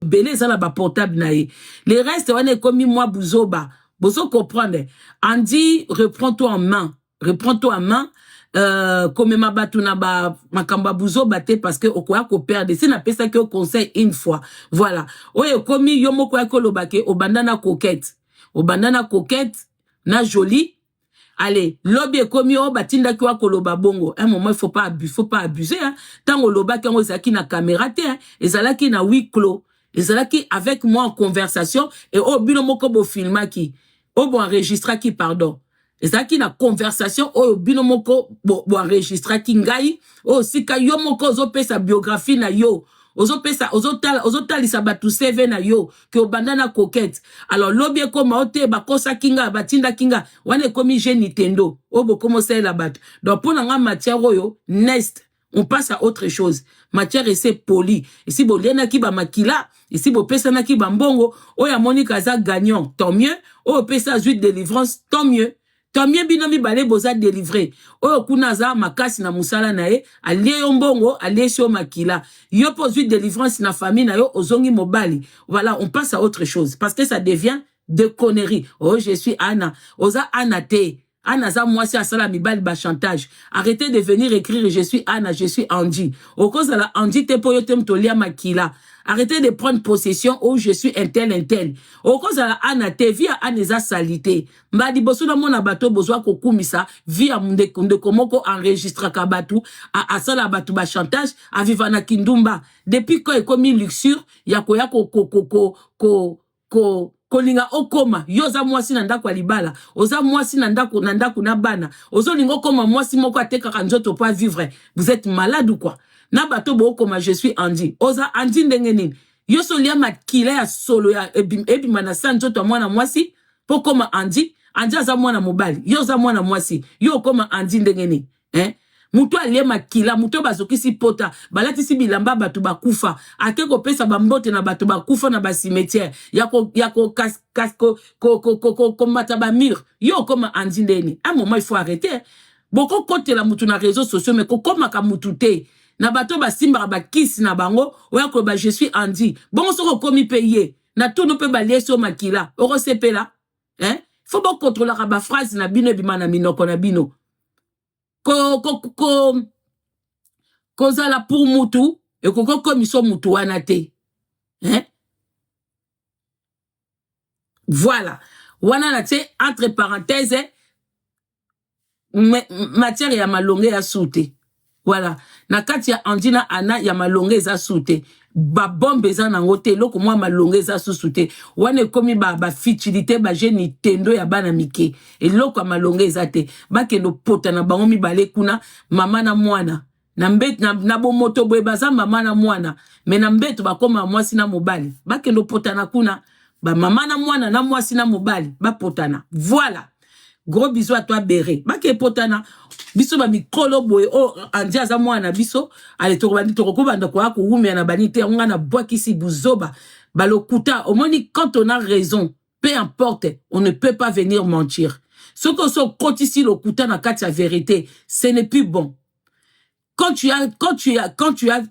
Ebele eza na baportable na ye. Le reste wana ekomi mwa buzoba. Bozo comprendre? Andy, reprends toi en main, reprends toi en main. Komema bato na ba makambo ya buzoba te, parce que okoya koperdre. Si napesaki yo conseil une fois, voilà. Oyo ekomi yo moko yaki oloba ke obanda na Coquette, obanda na Coquette na Jolie. Allez, lobi ekomi oyo batindaki wa koloba bongo. Un moment, il faut pas abuser, hein. Ntango olobaki yango, ezalaki na caméra te, hein. Ezalaki na huis clos, ezalaki avec moi en conversation et oyo bino moko bofilmaki, oyo boenregistraki, pardon, ezalaki na conversation oyo bino moko boenregistraki bo ngai, oyo sika yo moko ozopesa biographie na yo, ozopesa, ozotala, ozotalisa bato CV na yo ke obanda na Coquette. Alors lobi ekoma o te bakosaki nga, batindaki nga. Wana ekomi jeu Nintendo oyo bokoma osalela bato. Donc mpo na nga, matière oyo, next, on passe à autre chose. Matière ese poli, esi bolianaki bamakila, esi bopesanaki bambongo. Oyo amoniki aza gagnant, tant mieux. Oyo opesa azwi délivrance, tant mieux, tant mieux. Bino mibale boza délivré. Oyo kuna aza makasi na mosala na ye, alie yo mbongo, aliesi yo makila. Yo mpo ozwi délivrance na famille na yo, ozongi mobali. Voilà, on passe à autre chose, parce que ça devient de conneries. Oh, je suis Anna. Oza Anna te. Anna aza mwasi asala mibali bachantage. Arrêtez de venir écrire "je suis Anna, je suis Andy". Okozala Andy te, mpo yo te moto olia makila. Arrêtez de prendre possession: "Oh, je suis un tel, un tel." Okozala Anna te. Vie ya Anna eza sali te. Mba liboso namona bato bozwa kokumisa vie ya ndeko moko enregistraka bato, asala bato bachantage, aviva na kindumba. Depuis quand ekomi luxure ya koya ko, ko, ko, ko, ko, ko kolinga okoma? Yo oza mwasi na ndako ya libala, oza mwasi na ndako na bana, ozolinga okoma mwasi moko atekaka nzoto po avivre. Vous êtes malade ou quoi? Na bato bookoma "je suis Andy". Oza Andy ndenge nini? Yo so olia makila ya solo ya ebima na sa nzoto ya mwana mwasi mpo koma Andy. Andy aza mwana mobali, yo oza mwana mwasi. Yo okoma Andy ndenge nini, eh? Moto alie makila, moto oyo bazokisi pota, balatisi bilamba bato bakufa, ake kopesa bambote na bato bakufa na bacimetière ya komata bamur, yo okoma Andy ndeni? Un moment, il faut arrêter. Bokokotela mutu na réseaux sociaux, mais kokomaka mutu te na bato basimbaka bakisi na bango. Oya koloba "je suis Andy". Bongo soki okomi mpe ye na tunu mpe baliesi yo makila, okosepela, hein? Faut bokontrolaka baphrase na bino ebima na minoko na bino. Ko, ko, ko, kozala pour mutu ekoki okomisa mutu wana te, hein? Voilà, wana na tie entre parenthèse matière ya malonge ya su te. Voilà, na kati ya Andy na Ana ya malonge eza su te, babombe eza nango te, eloko mwa malonge eza susu te. Wana ekomi bafutilité, ba bajeu Nintendo ya bana mike. Eloko ya malonge eza te. Bakende opota na bango mibale kuna, mama na mwana na mbeto na bomoto boye. Baza mama na mwana, mais na mbeto bakóma mwasi na mobali. Bakende opotana kuna, bamama na mwana na mwasi na mobali bapotana. Voilà, gros bisous à toi Béré. Bakepotana. Biso bamikolo boye, oyo Andy aza mwana na biso. Ale, tokobandi, tokokobanda koya kowumela na bani te. Yango nga nabwakisi buzoba, balokuta. Omoni, quand on a raison, peu importe, on ne peut pas venir mentir. Soki oso okotisi lokuta na kati ya vérité, ce n'est plus bon. Quand tu as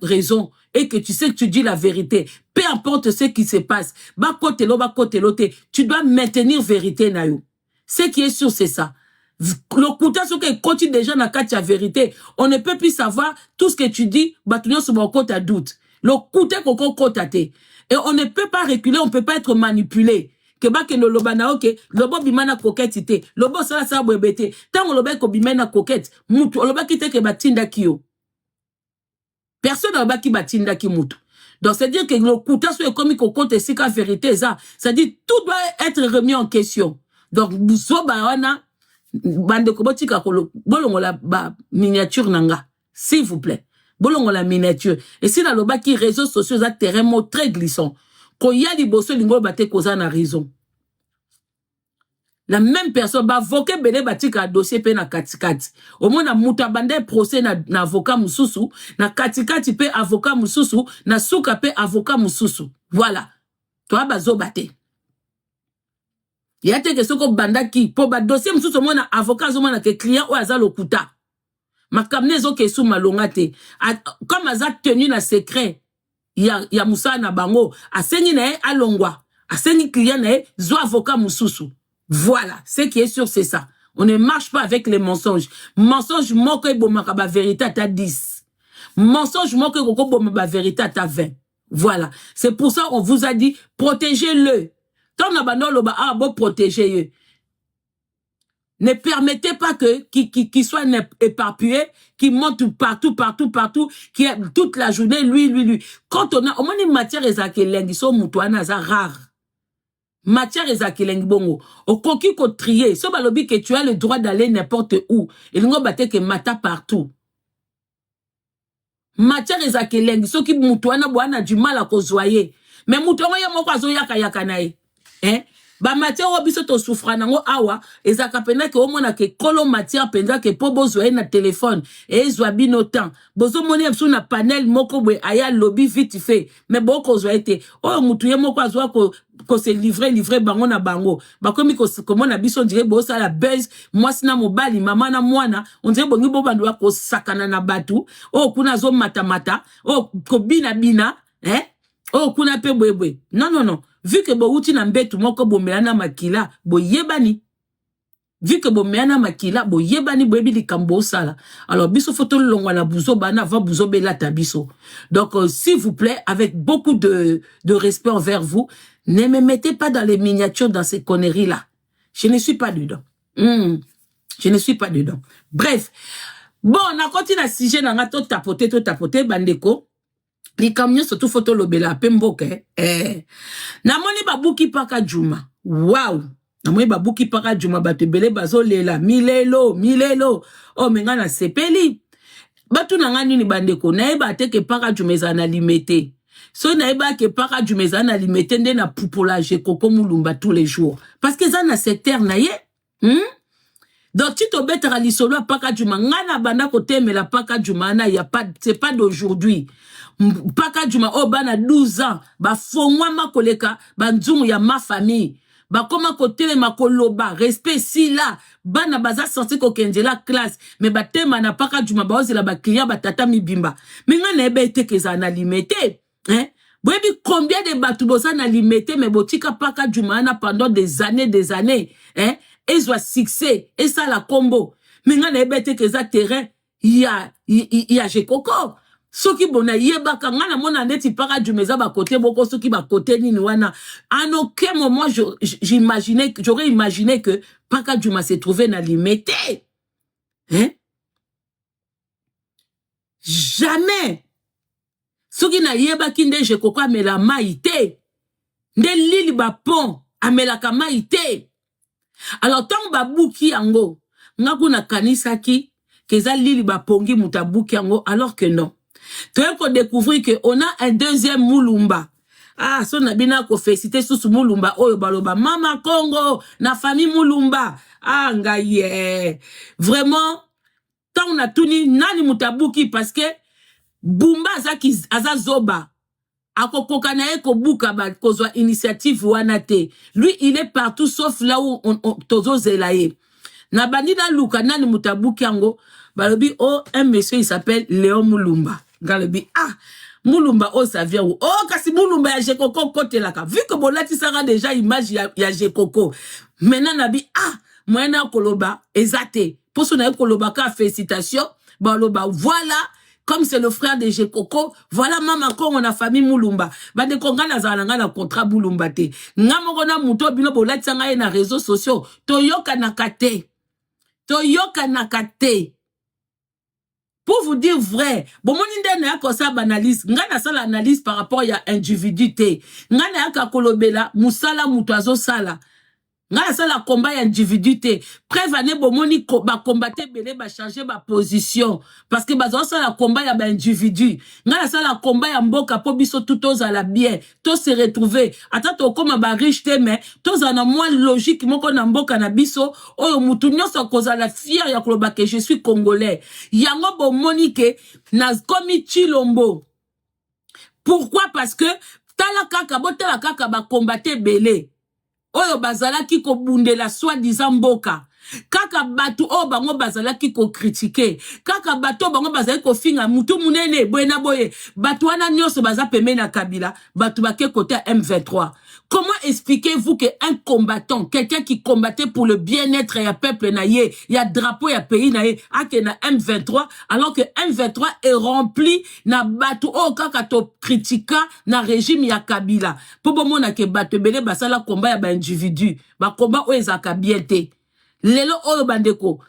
raison et que tu sais que tu dis la vérité, peu importe ce qui se passe, bakotelo, bakotelo te, tu dois maintenir vérité na yo. Ce qui est sûr, c'est ça: lokuta soki ekoti déjà na kati ya vérité, on ne peut plus savoir tout ce que tu dis. Bato nyonso bakota doute. Lokuta ekoki okota te et on ne peut pas reculer, on peut pas être manipulé ke bakende oloba na yo ke loba obima na Coquette te, loba osalasala boyebe te. Ntango olobaki kobima na Coquette, mutu olobaki te ke batindaki yo. Personne alobaki batindaki mutu. Donc c'est dire que lokuta so ekomi kokota esika vérité eza, c'est-à-dire tout doit être remis en question. Donc buzoba wana, bandeko, botika, bolongola baminiature na nga, s'il vous plaît, bolongola miniature. Esi nalobaki, réseaux sociaux eza terrain mo très glissant. Koya liboso elingi oloba te koza na raison. La même personne, baavocat ebele batikaka dossier mpe na katikati. Omona moto abanda procès na avocat mosusu, na katikati mpe avocat mosusu, na suka mpe avocat mosusu. Voilà, toya bazoba te. Ya teke soki obandaki mpo badossier mosusu, omona avocat azomona ke client oyo aza lokuta, makambo ne ezoka esu malonga te. Comme aza tenu na secret. ya mosala na bango. Asengi na ye alongwa, asengi client na ye zwa avocat mosusu. Voilà ce qui est sûr, c'est ça. On ne marche pas avec les mensonges. Mensonge moko ebomaka bavérité ata 10, mensonge moko ekokoboma bavérité ata 20. Voilà, c'est pour ça on vous a dit: protégez-le. Ntango na bando oloba ah, boprotéger ye, ne permettez pas que qu'il soit éparpillé, qu'il monte partout, partout, partout, qui toute la journée, lui, lui, lui. Quand on a, au moins une matière ezalaka elengi, so mutu wana aza rare. Matière ezalaka elengi bongo. Okoki kotrier. So balobi que tu as le droit d'aller n'importe où. Elingo bate que mata partout. Matière ezalaka elengi soki mutu wana bwana du mal akozwa ye. Mais mutu yango ye moko azoyaka-yaka na ye. Hein? Bamatière oyo biso tosouffra nango awa ezalaka mpenza ke omona ke kolo matière mpenza ke mpo bozwa ye na telefone ezwa bino temps. Bozomoni ye biso na panel moko boye, aya lobi vite fait, mais bokozwa ye te. Oyo mutu ye moko azwa kose livrer, livrer bango na bango, bakomi komona biso on dirait bosala buzz, mwasi na mobali, mama na mwana. On dirait bongi bobando bakosakana na bato. Oyo kuna azomatamata, oyo kobinabina, eh? Oyo kuna mpe boyeboye. Non, non, non. Vu que bowuti na mbetu moko, bomela na makila, boyebani. Vu que bomela na makila, boyebani, boyebi likambo osala. Alors biso fo tolongwa na buzoba na avant buzoba elata biso. Donc s'il vous plaît, avec beaucoup de respect envers vous, ne me mettez pas dans les miniatures, dans ces conneries là. Je ne suis pas dedans. Je ne suis pas dedans. Bref, bon, nakoti na sujet na nga. Totapote, totapote, bandeko. Likambo nyonso tu fo tolobela mpe mboka. Eh. Namoni babuki Mpaka Juma. Wow, namoni babuki Mpaka Juma, bato ebele bazolela milelo milelo. Oyo me ngai nasepeli. Batuna ngai nini, bandeko? Nayeba te ke Mpaka Juma ezala na Limete. Soki nayeba ke Mpaka Juma ezala na Limete nde na pupolage Koko Mulumba tous les jours, parce que eza na secteur na ye, Donc ti tobetaka lisolo ya Mpaka Juma, ngai na banda kotemela Mpaka Juma wana ya pas, c'est pas d'aujourd'hui. Mpaka Juma oyo bana 12 ans bafongwama koleka banzungu ya ma famille, bakóma kotelema koloba respect. Sila bana baza sorti kokendela classe, me batema na Mpaka Juma, baozela baclient batata mibimba. Me ngai nayeba eteke ezala na Limete, hein? Boyebi combien de bato boza na Limete, me botika Mpaka Juma wana pendant des années, des années, hein? Ezwa succès, esala kombo. Me ngai nayeba eteke eza terrain ya Jekoko. Soki bo nayebaka, ngai namona neti Mpaka Juma eza bakote moko, soki bakote nini wana. En aucun moment j'imaginais, j'aurais imaginé que Mpaka Juma se trouvait na Limete, hein? Jamais. Soki nayebaki nde Jekoko amela mai te, nde lili bapont amelaka mai te. Alors ntango babuki yango, nga kuna nakanisaki ke eza lili bapongi moto abuki yango, alors que non. Toye kodécouvrir que on a un deuxième Mulumba. Ah, so na bino akoféliciter susu Mulumba oyo baloba mama Congo na famille Mulumba. Ah, ngai ye vraiment, ntango natuni nani moto abuki, parce que Bumba aza, aza zoba, akokoka na ye kobuka kozwa initiative wana te. Lui, il est partout sauf là où tozozela ye. Na bandi naluka nani moto abuki yango, balobi o oh, un monsieur, il s'appelle Léon Mulumba. Nga alobi: ah, Mulumba oyo, ça vient où? Oh, kasi Mulumba ya Jekoko kotelaka, vu que bolatisaka déjà image ya Jekoko. Maintenant nabi: ah, moyen na koloba eza te. Mposo na ye koloba ka félicitation, baloba voilà, comme c'est le frère de Jekoko, voilà mama Kongo na famille Mulumba. Bandeko, ngai nazala na ngai na contrat Mulumba te. Nga moko na moto oyo bino bolatisa ngai ye na réseaux sociaux, toyokanaka te, toyokanaka te. Pour vous dire vrai, bomoni nde nayaka kosala baanalyse. Ngai nasala analyse par rapport ya individu te. Ngai nayaka kolobela mosala moto azosala. Ngai nasala combat ya individu te. Preuve ane, bomoni bakombate ebele bachange baposition parce que bazosala combat ya baindividu. Ngai nasala combat ya mboka mpo biso tu tozala bien, tose retrouver. Ata tokóma bariche te, mais tozala na mwa logique moko na mboka na biso oyo mutu nyonso akozala fier ya koloba ke je suis congolais. Yango bomoni ke nakomi Chilombo. Pourquoi? Parce que tala kaka, botala kaka bakombate ebele oyo bazalaki kobundela soi-disant mboka. Kaka bato oyo bango bazalaki kocritiquer, kaka bato oyo bango bazalaki kofinga mutu munene boye na boye, bato wana nyonso baza pembeni na Kabila, bato bake côté ya M23. Comment expliquez-vous que un combattant, quelqu'un qui combattait pour le bien-être ya peuple na ye, ya drapeau ya pays na ye, ake na M23, alors que M23 est rempli na bato oyo kaka tocritiqua na régime ya Kabila? Mpo bomona ke bato ebele basala combat ya baindividu, bacombat oyo ezalaka bien te. Lelo oyo, bandeko,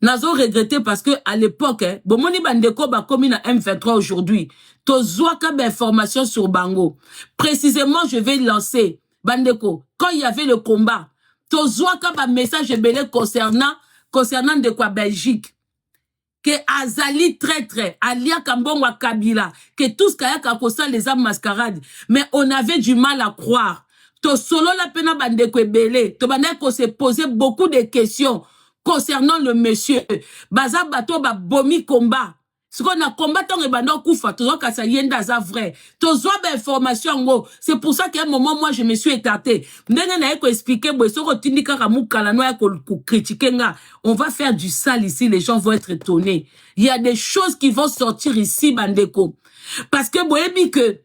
nazo regretter parce que à l'époque, eh, bomoni bandeko bakomi na M23 aujourd'hui, tozwaka bainformation sur bango. Précisément, je vais lancer bandeko, quand il y avait le combat, tozwaka bamessage ebele concernant ndeko ya Belgique, ke azali traître, aliaka mbongo ya Kabila, ke tout ce kayaka kosala eza mascarade. Mais on avait du mal à croire. Tosolola mpe na bandeko ebele, tobandaki kose poser beaucoup de questions concernant le monsieur. Baza bato babomi combat. Sikoyo na combat, ntango ebanda okufa, tozokasa ye nde aza vrai. Tozwa bainformation yango. C'est pour ça qu'à un moment, moi, je me suis écarté. Ndenge naye koexpliquer boye, soki otindi kaka mokala no ya kocritiquer nga, on va faire du sale ici, les gens vont être étonnés. Il y a des choses qui vont sortir ici, bandeko, parce que boyebi que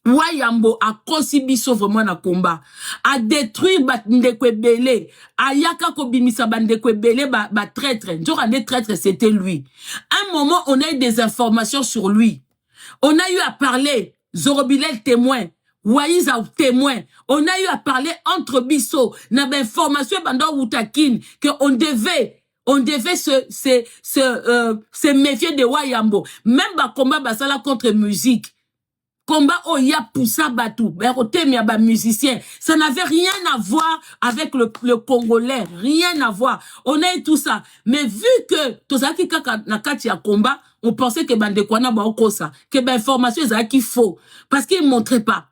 Wayambo akosi biso vraiment na combat, adétruire bandeko ebele, ayaka kobimisa bandeko ebele batraître, ba nzoka nde traître, c'était lui. Un moment, on a eu des informations sur lui, on a eu à parler, Zorobilel témoin, Waïza témoin, on a eu à parler entre biso na bainformation ebanda wuta Kine que on devait se méfier de Wayambo. Même bacombat basala contre musique, combat oyo ya pusa bato ya kotemia bamusicien, ça n'avait rien à voir avec le Congolais, rien à voir. On a eu tout ça, mais vu que tozalaki kaka na kati ya combat, on pensait que bandeko wana baokosa, que bainformation ezalaki faux, parce qu'il montrait pas,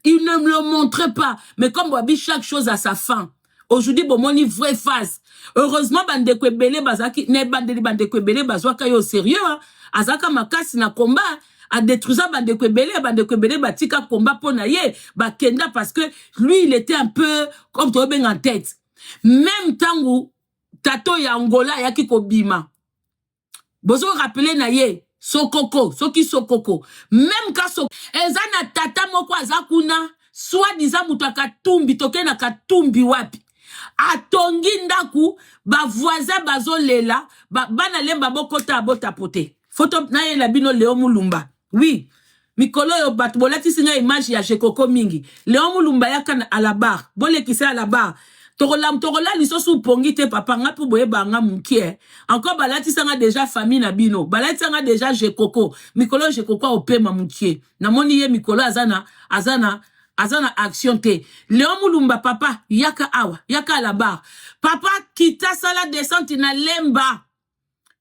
il ne me le montrait pas. Mais comme babi, chaque chose a sa fin. Aujourd'hui, bomoni vraie face. Heureusement, bandeko ebele bazalaki na ebandeli, bandeko ebele bazwaka yo sérieux, hein. Azalaka makasi na combat, adétruisa bandeko ebele, bandeko ebele batika combat mpo na ye, bakenda, parce que lui, il était un peu comme toyobenga en tête. Même ntango tato ya Angola ayaki kobima, bozorappeler na ye Sokoko, soki Sokoko, même ka so, eza na tata moko aza kuna, soi-disant moto ya Katumbi. Tokei na Katumbi wapi? Atongi ndaku, bavoisin bazolela, bana Lemba bokota abotapo te. Foto nayela bino Leo Mulumba. Oui, mikolo oyo bato bolatisi ngai image ya Jekoko mingi. Leo Mulumba, yaka à la barre, bolekisa à la barre. Tokola lisusu pongi te, papa. Nga mpo boyeba nga mokie encore, balatisanga déjà famille na bino, balatisanga déjà Jekoko. Mikolo Jekoko aopema mokie, namoni ye mikolo aza na action te. Léon Mulumba, papa, yaka awa, yaka à la barre, papa. Kita, sala descente na Lemba,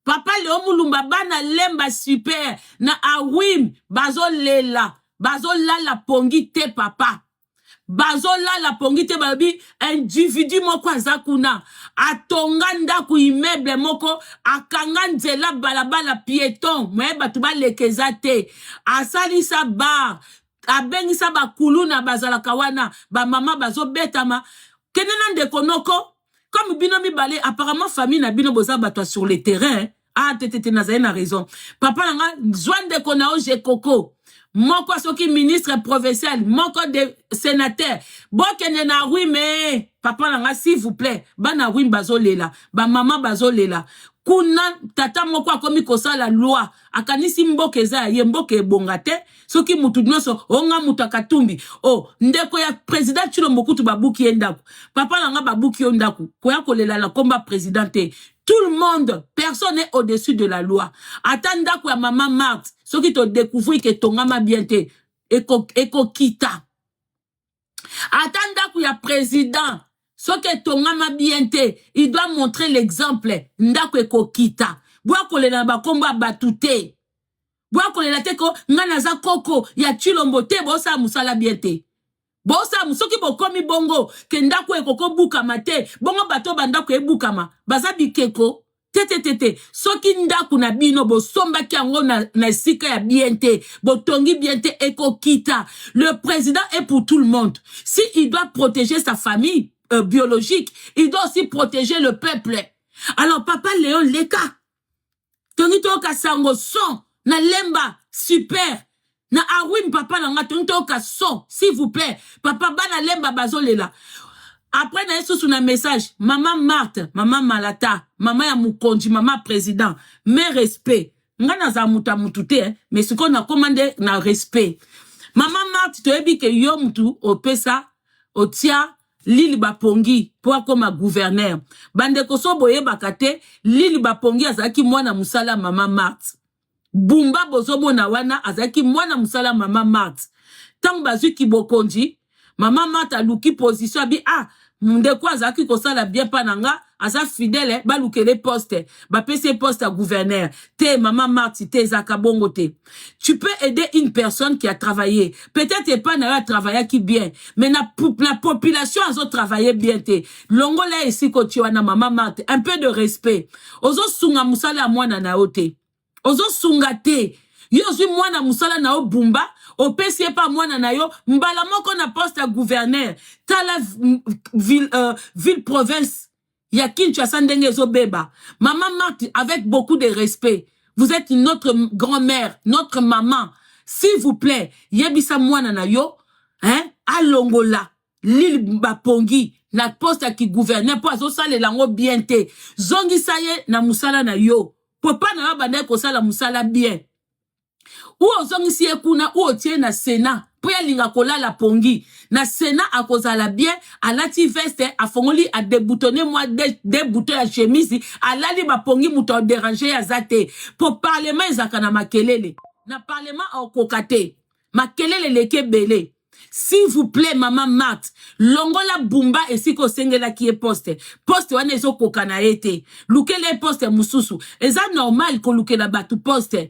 papa Léon Mulumba. Bana Lemba super na Awim bazolela, bazolala pongi te, papa, bazolala pongi te. Balobi individu moko aza kuna, atonga ndako immeuble moko, akanga nzela balabala piéton, moye bato baleka eza te. Asalisa bar, abengisa bakuluna bazalaka wana, bamama bazobetama. Kende na ndeko noko, comme bino mibale, apparemment famille na bino boza bato sur le terrain. Ah, te te te, nazali na raison, papa na nga. Zwa ndeko na yo Jekoko moko, soki ministre provincial moko de sénateur, bokende na Ruime, papa na nga, s'il vous plaît. Bana Ruime bazolela, bamama bazolela kuna. Tata moko akomi kosala loi, akanisi mboka eza ya ye. Mboka ebonga te soki mutu nyonso onga mutu akatumbi. O oh, ndeko ya président Tshilombo kutu babuki ye ndako. Papa na nga, babuki yo ndako, koya kolela na komba président te. Tout le monde, personne n'est au-dessus de la loi. Ata ndako ya mama Marthe, soki todécouvrir ke tongama bien te, ekokita. Ata ndako ya président, soki etongama bien te, il doit montrer l'exemple, ndako ekokita. Bwa kolela na bakombo ya bato te, bwa kolela te ko ngai naza koko ya Tshilombo te. Bosala mosala bien te, bosala. Soki bokomi bongo ke ndako ekokobukama te, bongo bato bandako ebukama baza bikeko te te te te. Soki ndako na bino bosombaki yango na esika ya bien te, botongi bien te, ekokita. Le président est pour tout le monde. Si il doit protéger sa famille, biologique, il doit aussi protéger le peuple. Alors papa Léon, leka, tongi toyoka sango son na Lemba, super na Awim. Papa na nga, tongi toyoka son, s'il vous plaît. Papa, bana Lemba bazolela. Après na ye susu na message, mama Marthe, mama Malata, mama ya mokonzi, mama président, mes respect. Nga nazala moto ya mutu te, eh, mais sikoyo nakóma nde na respect. Mama Marthe, toyebi ke yo mutu opesa otia Lili Bapongi mpo akóma gouverneur. Bandeko, so boyebaka te, Lili Bapongi azalaki mwana mosala mama Marthe. Bumba bozomona wana azalaki mwana mosala mama Marthe. Ntango bazwiki bokonzi, mama Marthe aluki position, abi: "Ah, ndeko azalaki kosala bien mpa na nga, aza fidèle, balukele poste." Bapesi ye poste ya gouverneur. Te, mama Marthe, te, ezalaka bongo te. Tu peux aider une personne qui a travaillé peut-être epai na yo, atravaillaki bien, mais na population azotravaille bien te. Longola esika otie wana. Mama Marthe, un peu de respect. Ozosunga mosala ya mwana na yo te, ozosunga te. Yo ozwi mwana mosala na yo Bumba, opesi ye mpa mwana na yo mbala moko na poste ya gouverneur. Tala ville province ya Kinshasa ndenge ezobeba. Mama Marthe, avec beaucoup de respect, vous êtes notre grand-mère, notre maman, s'il vous plaît, yebisa mwana na yo, hein, alongola Lili Bapongi na poste ya kigouverneur mpo azosalela yango bien te. Zongisa ye na mosala na yo, papa na yo abandaki kosala mosala bien. U ozongisi ye kuna, u otie na Sénat, mpo ye alinga kolala pongi na Sénat, akozala bien, alati veste, afongoli, adéboutonner mwa de bouton ya chemise, alali bapongi, moto adéranger ye aza te. Mpo parlement ezalaka na makelele, na parlement akokoka te, makelele eleki ebele. S'il vous plaît, mama Marthe, longola Bumba esika osengelaki ye poste. Poste wana ezokoka na ye te, lukela ye poste mosusu. Eza normal kolukela bato poste.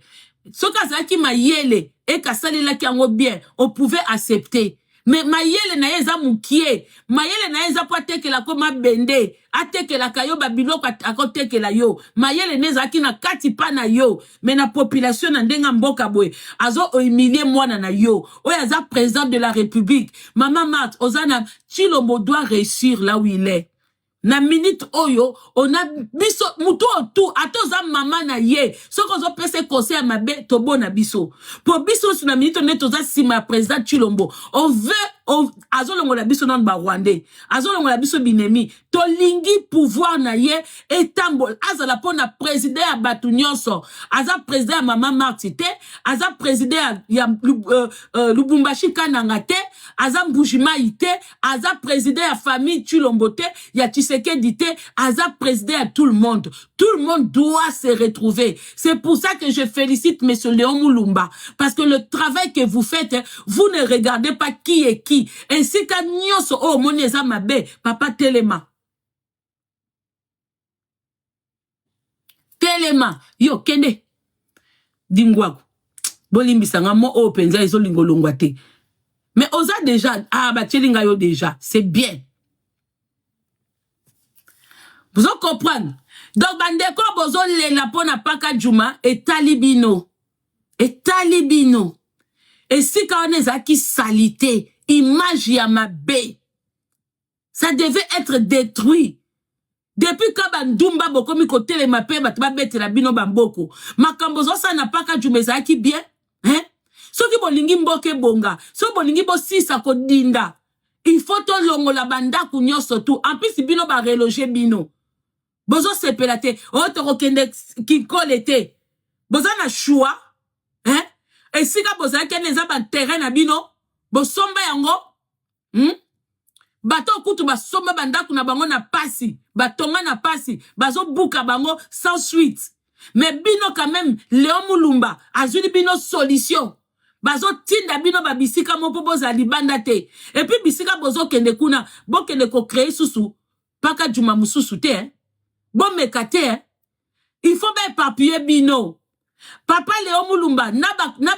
Soki azalaki mayele, ekasalelaki yango bien, on pouvait accepter, mais mayele na ye eza mokie. Mayele na ye eza mpo atekelako mabende, atekelaka yo babiloko, akotekela yo. Mayele ne ezalaki na kati mpa na yo, mais na population na ndenge ya mboka boye, azo humilier mwana na yo oyo aza président de la République. Mama Marthe, oza na Tshilombo doit réussir là où il est na minute oyo. Ona biso mutu oyo tu, ata oza mama na ye, soki ozopesa conseil ya mabe, tobona biso, mpo biso nyonso na minute nde toza nsima ya président Tshilombo. On veut azolongola biso nano Barwandais, azolongola biso binemi. Tolingi pouvoir na ye etambola, azala mpo na président ya bato nyonso. Aza président ya mama Marthe te, aza président ya Lubumbashi Kananga te, aza Mbujimai te, aza président ya famille Tshilombo te, ya Tshisekedi te, aza président ya tout le monde. Tout le monde doit se retrouver. C'est pour ça que je félicite monsieur Léon Moulumba, parce que le travail que vous faites, vous ne regardez pas qui est qui. Esika nyonso oyo omoni eza mabe, papa, telema, telema. Yo kende dingwaku, bolimbisanga mo oyo mpenza ezolinga olongwa te, mais oza déjà, ah, batieli ngai yo déjà, c'est bien. Bozo comprendre? Donc bandeko, bozolela mpo na Paka Juma, etali bino, etali bino. Esika wana ezalaki salité, image ya mabe, ça devait être détruit depuis ka bandumba bokomi kotelema mpe bato babetela bino bamboko. Makambo ozosala na Paka Juma ezalaki bien, hein? Soki bolingi mboka ebonga, soki bolingi bosisa kodinda, il faut tolongola bandako nyonso tu. En plus bino bareloger bino, bozosepela te. Oyo tokokende kikole te, boza na choix, hein? Esika bozalaki ene eza baterrain na bino, bosomba yango, Bato kutu basomba bandako na bango na pasi, batonga na pasi, bazobuka bango sans suite. Mais bino quand même, Léon Mulumba azwili bino solution, bazotinda bino babisika mo mpo bozala libanda te. Et puis bisika bozokende kuna, bokende kocréer susu Paka Juma mosusu te, eh? Bomeka te, eh? Il faut baéparpiller bino. Papa Léon Mulumba na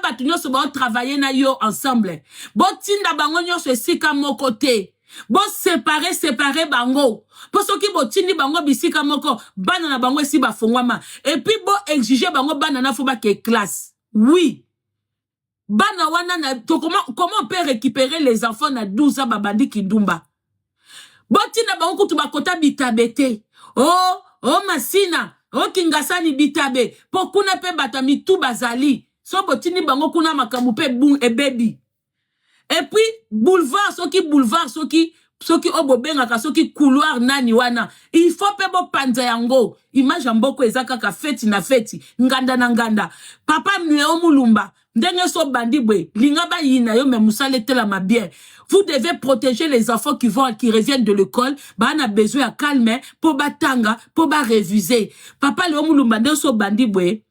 bato nyonso baotravailler na yo ensemble, botinda bango nyonso esika moko te, boséparer, séparer bango, mpo soki botindi bango bisika moko, bana na bango esi bafongwama. Et puis boexiger bango, bana na faut bake classe. Oui, bana wana na, to, comment on peut récupérer les enfants na 12 ans babandi kindumba? Botinda bango kutu bakota bitabe te. O oh, o oh, Masina, o oh, Kingasani bitabe, po kuna pe bato ya mitu bazali. So botindi bango kuna makambo pe ebebi. Et puis boulevard soki boulevard soki soki oyo bobengaka soki couloir nani wana, il faut pe bopanza yango. Image ya mboko eza kaka feti na feti, nganda na nganda. Papa Léon Mulumba, ndenge so bandi boye, linga bayina yo, mais mosala etelama bien. Vous devez protéger les enfants qui reviennent de l'école, ba na besoin ya calme po batanga, po ba réviser. Papa Léon Mulumba, ndenge so bandi boye,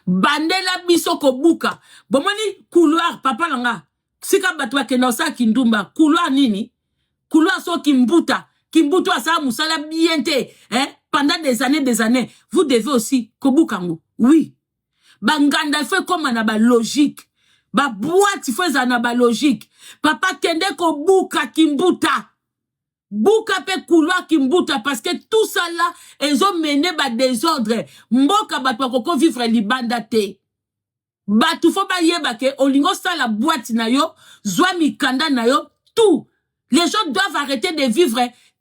bandela biso kobuka. Bomoni couloir papa nanga, sika bato bakenda kosala kindumba, couloir nini? Couloir so kimbuta, kimbuta asala mosala bien te, hein? Pendant des années, des années, vous devez aussi kobuka ngo. Oui. Banganda il faut ekoma na ba logique. Ba boîte il faut ezala na ba logique. Papa kende kobuka kimbuta. Buka pe couloir kimbuta, parce que tout ça là ezo mener ba désordre. Mboka bato bakoko vivre libanda te. Bato faut bayeba ke olingo sala boîte na yo, zwa mikanda na yo, tout. Les gens doivent arrêter de vivre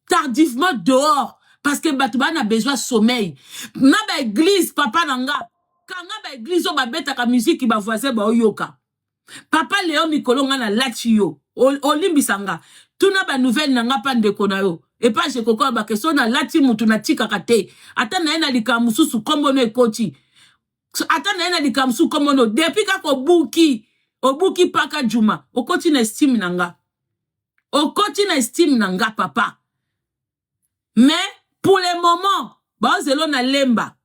tardivement dehors parce que bato ba na besoin sommeil. Na ba église papa nanga, kanga ba église oyo babetaka musique ba voisin ba oyoka. Papa Léon mikolo nga na lati yo, olimbisa nga. Tuna ba nouvelle na nga pa ndeko na yo. Epa je koko ba question na lati mutu na tikaka te. Ata na ye na likambo mosusu kombo no ekoti. Ata na ye na likambo mosusu kombo no depuis kaka obuki, obuki paka juma, okoti na estime na nga. Okoti na estime na nga papa. Mais pour le moment, bazelo na lemba.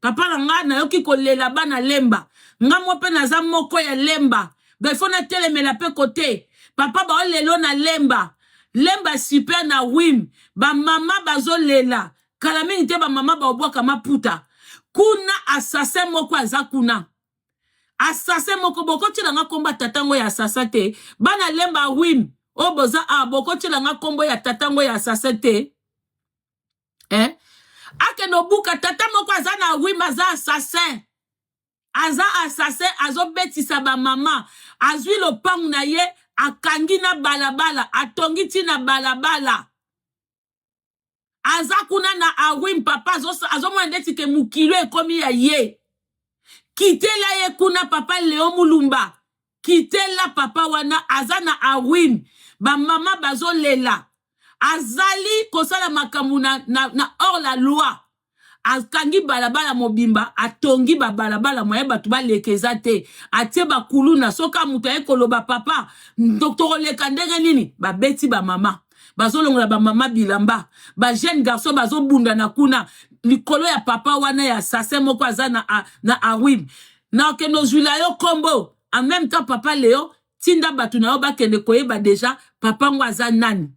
Papa na nga nayoki kolela bana lemba. Nga mo pe naza moko ya lemba. Donc il faut na telemela pe côté. Papa ba lelo na lemba. Lemba super na wim. Ba mama bazo lela. Kala mingi te ba mama ba obwaka maputa. Kuna assassin moko aza kuna. Assassin moko bokotiela nga komba tatango ya assassin te. Bana lemba wim. O boza a bokotiela nga kombo ya tatango ya assassin te. Eh? Akende obuka tata moko aza na wim, aza assassin. Aza assassin, azobetisa ba mama. Azwi lopangu na ye, akangi na balabala, atongi ti na balabala. Aza kuna na awim papa, azomona ndeti ke mokilo ekomi ya ye. Kitela ye kuna papa Léon Mulumba. Kitela papa wana aza na awim. Ba mama bazolela. Azali kosala makambo na hors la loi. Akangi balabala mobimba, atongi ba balabala moye bato baleka eza te. Atie bakuluna soka moto aye koloba papa, tokoleka ndenge nini? Babeti ba mama. Bazolongola ba mama bilamba. Ba jeune garçon bazobunda na kuna likolo ya papa wana ya assassin moko aza na awim. Na okende ozwila yo kombo. En même temps papa Léon tinda bato na yo bakende koyeba déjà papa ngo aza nani.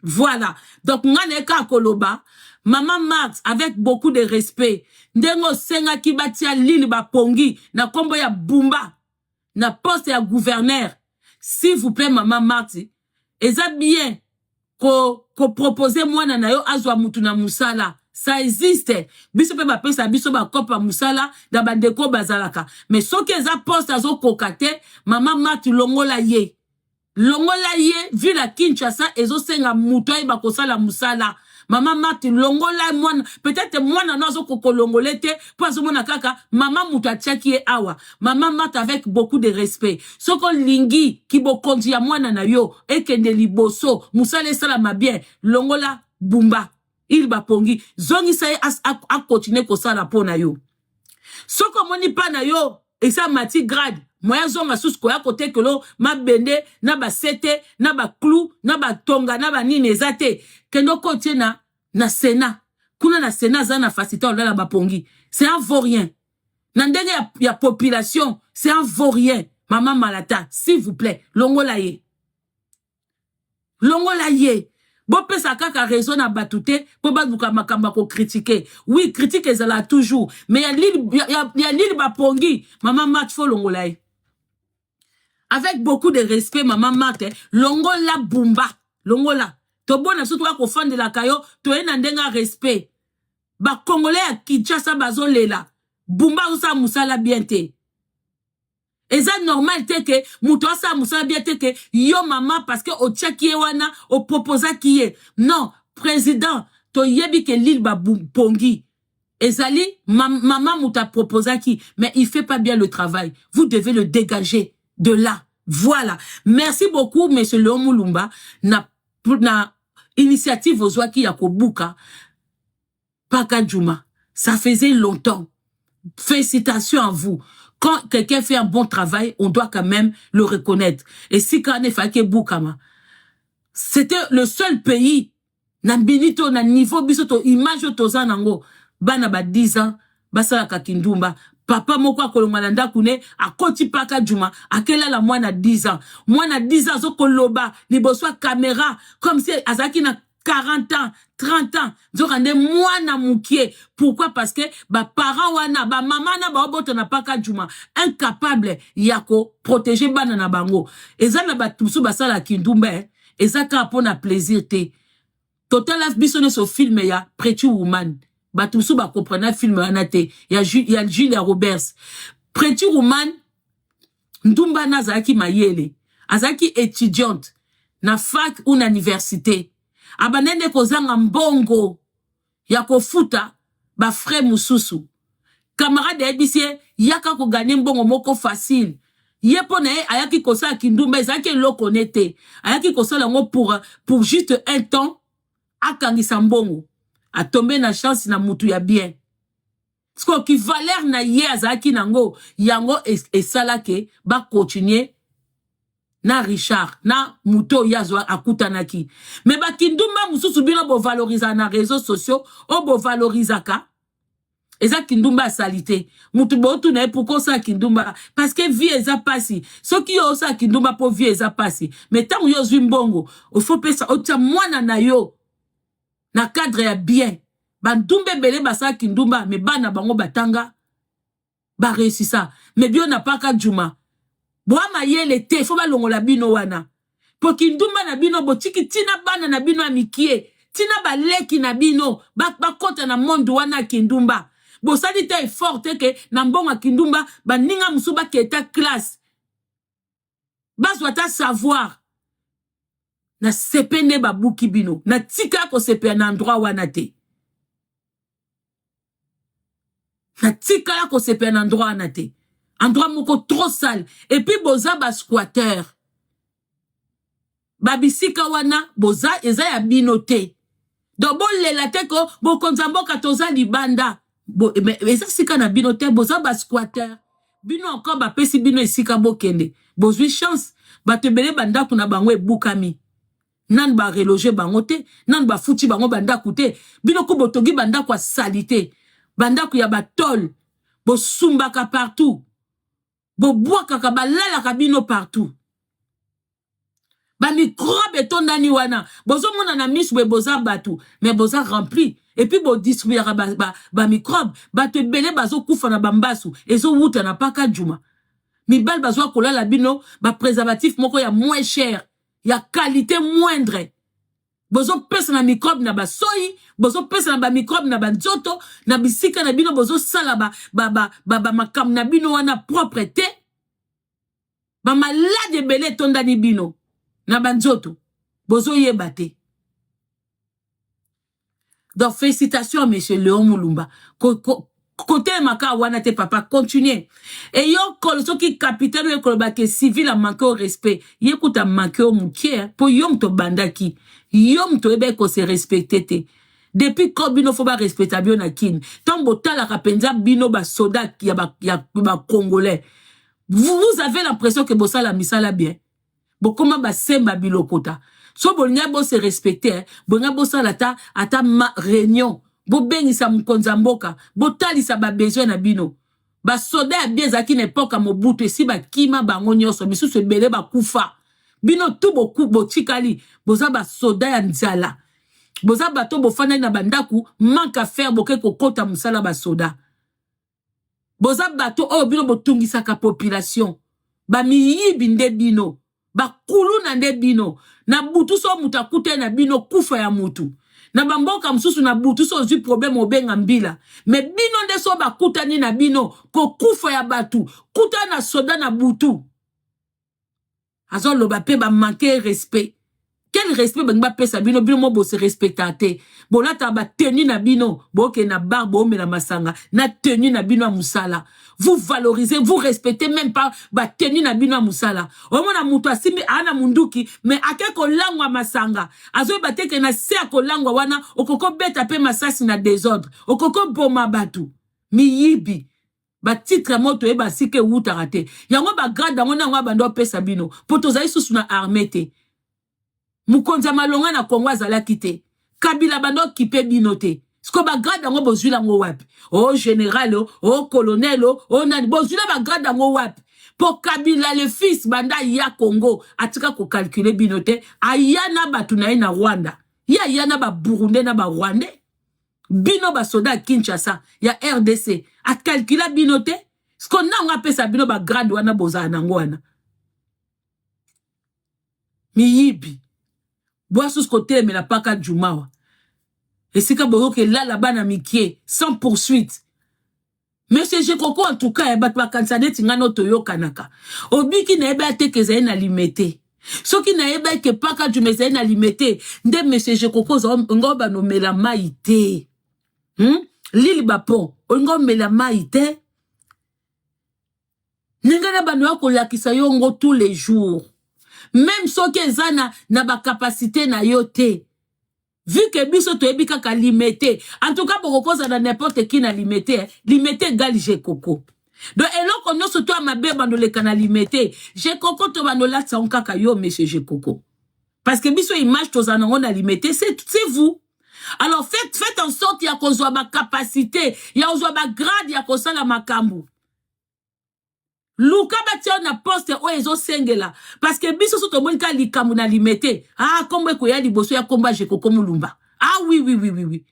Voilà. Donc nga na eka koloba Maman Marx avec beaucoup de respect ndenge osengaki batia lili bapongi na kombo ya Bumba na poste ya gouverneur. S'il vous plaît Maman Marx, eza bien ko proposer mwana na yo azwa mutu na musala. Ça existe. Biso pe bapesa biso bakopa musala na bandeko bazalaka. Mais soki eza poste azokoka te, Maman Marx longola ye. Longola ye, ville ya Kinshasa ezosenga mutu ayeba kosala musala. Mama Marthe longola mwana, peut-être mwana no azoko kolongole te po azomona kaka mama mutu atiaki ye awa. Mama Marthe avec beaucoup de respect. Soko lingi kibokonzi ya mwana na yo ekende liboso, musala esalama bien, longola Bumba. Il bapongi, zongisa ye a continuer kosala po na yo. Soko omoni pa na yo esa mati grade, moya zonga susu koya kotekelo mabende na basete na ba clou na batonga na banini eza te. Kende okotie na Sénat. Kuna na Sénat aza na facilité olala bapongi. C'est un vaurien. Na ndenge ya population, c'est un vaurien. Maman Malata, s'il vous plaît, longola ye. Longola ye. Bopesa kaka raison na bato te po baluka makambo ya kocritiquer. Oui, critique ezala toujours, mais ya lili bapongi, Maman Marthe faut longola ye. Avec beaucoup de respect Maman Marthe, longola Bumba, longola. Tobona surtout akofandelaka yo, toye na ndenge ya respect. Ba Congolais ya Kinshasa bazolela. Bumba azosala mosala bien te. Eza normal te ke moto asala mosala bien te ke yo mama, parce que otiaki ye wana, oproposaki ye. Non, président, toyebi ke Lile Bapongi ezali mama moto aproposaki, mais il fait pas bien le travail. Vous devez le dégager de là. Voilà, merci beaucoup, monsieur Léon Mulumba, na initiative ozwaki ya kobuka Paka Juma. Ça faisait longtemps. Félicitations à vous. Quand quelqu'un fait un bon travail, on doit quand même le reconnaître. Et si quand ebukama, c'était le seul pays na minute oyo, na niveau biso to image oyo toza nango, bana ba 10 ans basalaka kindumba. Papa moko akolongwa na ndako ne, akoti Paka Juma, akelala mwana 10 ans. Mwana 10 ans azokoloba liboso ya caméra comme si azalaki na 40 ans, 30 ans, nzoka nde mwana mokie. Pourquoi? Parce que baparent wana, bamama na baobota na Paka Juma, incapable ya koprotéger bana na bango. Eza na bato mosusu basalaka kindumba, eh? Eza kaka mpo na plaisir te. Totala biso nyonso film ya Pretty Woman. Bato mosusu bakomprena film wana te, ya Julia Roberts, Pretty Woman. Ndumba na azalaki mayele, azalaki étudiante na fac ou na université. Abanda nde kozanga mbongo ya kofuta bafrais mosusu. Camarade ayebisi ye: "Yaka kogagner mbongo moko facile." Ye mpo na ye ayaki kosala kindumba, ezalaki eloko ne te. Ayaki kosala yango pour juste un temps, akangisa mbongo. Atombe na chance na mutu ya bien. Sikoyo valeur na ye azalaki nango, yango esalaki bakontinue na Richard na moto oyo azwa akutanaki. Me bakindumba mosusu bino bovalorizaka na réseaux sociaux, oyo bovalorizaka, eza kindumba asali te. Mutu bootuna ye: "Pourquoi osala kindumba?" "Parce que vie eza pasi." Soki yo osala kindumba mpo vie eza pasi, me ntango yo ozwi mbongo, ofo pesa, otia mwana na yo na cadre ya bien. Bandumba ebele basala kindumba, me bana bango batanga, bareusisa. Me bio na Paka Juma, boa mayele te. Fo balongola bino wana, po kindumba na bino botiki ntina bana na bino ya mikie, ntina baleki na bino bakɔta na monde wana ya kindumba. Bosali te effort te ke na mbongo ya kindumba, baninga mosusu baketa classe, bazwa ata savoir. Na sepe nde babuki bino. Natika kosepela na endroit wana te, natikala kosepela na endroit wana te, endroit moko trop sale. Et puis boza basquatter. Babisika wana boza eza ya bino te. Donc bolela te ko bokonzi ya mboka, toza libanda. Eza sika na bino te, boza basquatter. Bino encore bapesi bino esika bokende, bozwi chance. Bato ebele bandako na bango ebukami, nanu bareloger bango te, nanu bafuti bango bandako te. Bino ko botongi bandako ya sali te, bandako ya batole, bosumbaka partout, bobwakaka, balalaka bino partout, bamicrobe etondani wana. Bozomona na miso boye boza bato, mais boza rempli. Et puis bodistribuaka bamicrobe. Bato ebele bazokufa na bambasu ezowuta na Paka Juma. Mibali bazwa kolala bino bapréservatif moko ya moins cher, ya qualité moindre. Bozopesa na microbe na basoi, bozopesa na bamicrobe na banzoto na bisika na bino. Bozosala bamakambo ba, ba, ba, na bino wana propre te. Bamaladi ebele etondani bino na banzoto, bozoyeba te. Donc félicitations, monsieur Léon Mulumba. Kotelemaka wana te, papa, continue. Eyo kolo soki capitaine oyo ekolobaka civil amanquer au respect, ye kuta manquer o mokie, mpo yo moto obandaki, yo moto oyebaki kose respecter te. Depuis ko bino fo barespecta bino na Kini, ntango botalaka mpenza bino basoda ya bacongolais, vous avez l'impression que bosala misala bien. Bokóma basemba bilokota. So bolingai bose respecter, bolingai bosala ata réunion, bobengisa mokonzi ya mboka, botalisa babesoin na bino. Basoda ya bien ezalaki na époque ya Mobutu, esi bakima bango nyonso, misusu ebele bakufa. Bino tu botikali, boza basoda ya nzala, boza bato bofandaki na bandako, manque à faire, boke kokɔta mosala basoda. Boza bato oyo bino botungisaka population, bamiyibi nde bino, bakuluna nde bino. Na butu so moto akutani na bino, kufa ya mutu. Na bamboka mosusu na butu so ozwi problème, obenga mbila. Me bino nde so bakutani na bino, kokufa ya bato, kuta na soda na butu azoloba mpe bamanke respect. Quel respect bangi bapesa bino? Bino mo bose respecta te. Bolataka batenue na bino, bokende na bar, boomela masanga na tenue na bino ya mosala. Vous valorisez, vous respectez même pas batenue na bino ya mosala. Omona moto asimbi aa na munduki, mais ake kolangwa masanga, azoyeba te ke na se ya kolangwa wana okoki obeta mpe masasi na désordre, okoki oboma bato. Miyibi, batitre mo toyeba sika ewutaka te. Yango bagrade yango nango abanda opesa bino mpo tozali susu na armée te. Mokonzi ya malonga na Kongo azalaki te. Kabila banda okipe bino te. Siko bagrade yango bozwila yango wapi? O général, o o colonel, o nani, bozwila bagrade yango wapi? Mpo Kabila le fils, banda aya Congo, atika kocalculer bino te. Aya na bato na ye na Rwanda, ye aya na Baburundais na Barwandais. Bino basoda ya Kinshasa, ya RDC, acalcula bino te. Siko nango apesa bino bagrade wana, bozala nango wana. Miyibi, boya susu kotelemela paka jumawa esika boyoka elala bana mikie sans poursuite. Monsieur Jekoko, en tout cas ya bato bakanisa neti ngai no toyokanaka. Obiki, nayeba te ke ezali na Limete. Soki nayeba ke paka juma ezali na Limete nde, monsieur Jekoko, ngo banomela mai te, Lili bapon olingi omela mai te. Ndenge na bando ya kolakisa yo ngo tous les jours, même soki eza na bacapacité na yo te, vu que biso toyebi kaka Limete. En tout cas, bokokoza na n'importe qui na Limete, eh. Limete égale Jekoko. Donc eloko nyonso to ya mabe bandoleka na Limete, Jekoko to bandolatisa ngo kaka yo, monsieur Jekoko, parce que biso image tozala nango na Limete, c'est vous. Alors faites en sorte ya kozwa bacapacité, ya kozwa bagrade, ya kosala makambo. Luka batia yo na poste oyo ezosengela, parce que biso so tomoni kaka likambo na Limete, ah, kombo ekoya liboso ya kombo ya Jekoko Mulumba. Ah oui,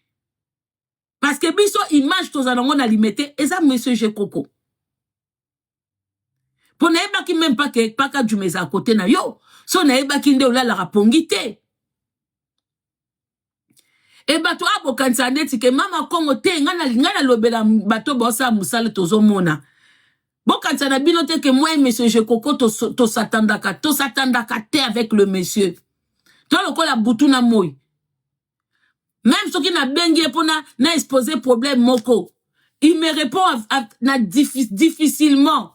parce que biso image tozala nango na Limete eza monsieur Jekoko. Mpo nayebaki même pas ke paka juma eza kote na yo. So nayebaki nde olalaka pongi te. E bato oyo bokanisa neti ke mama Kongo te, ngai nalobela bato baosala mosala. Tozomona, bokanisa na bino te ke moi, monsieur Jekoko, tosatandaka, tosatandaka te avec le monsieur. To lokola butu na moi, même soki nabengi ye mpona na expose problème moko, il me répond na difficilement.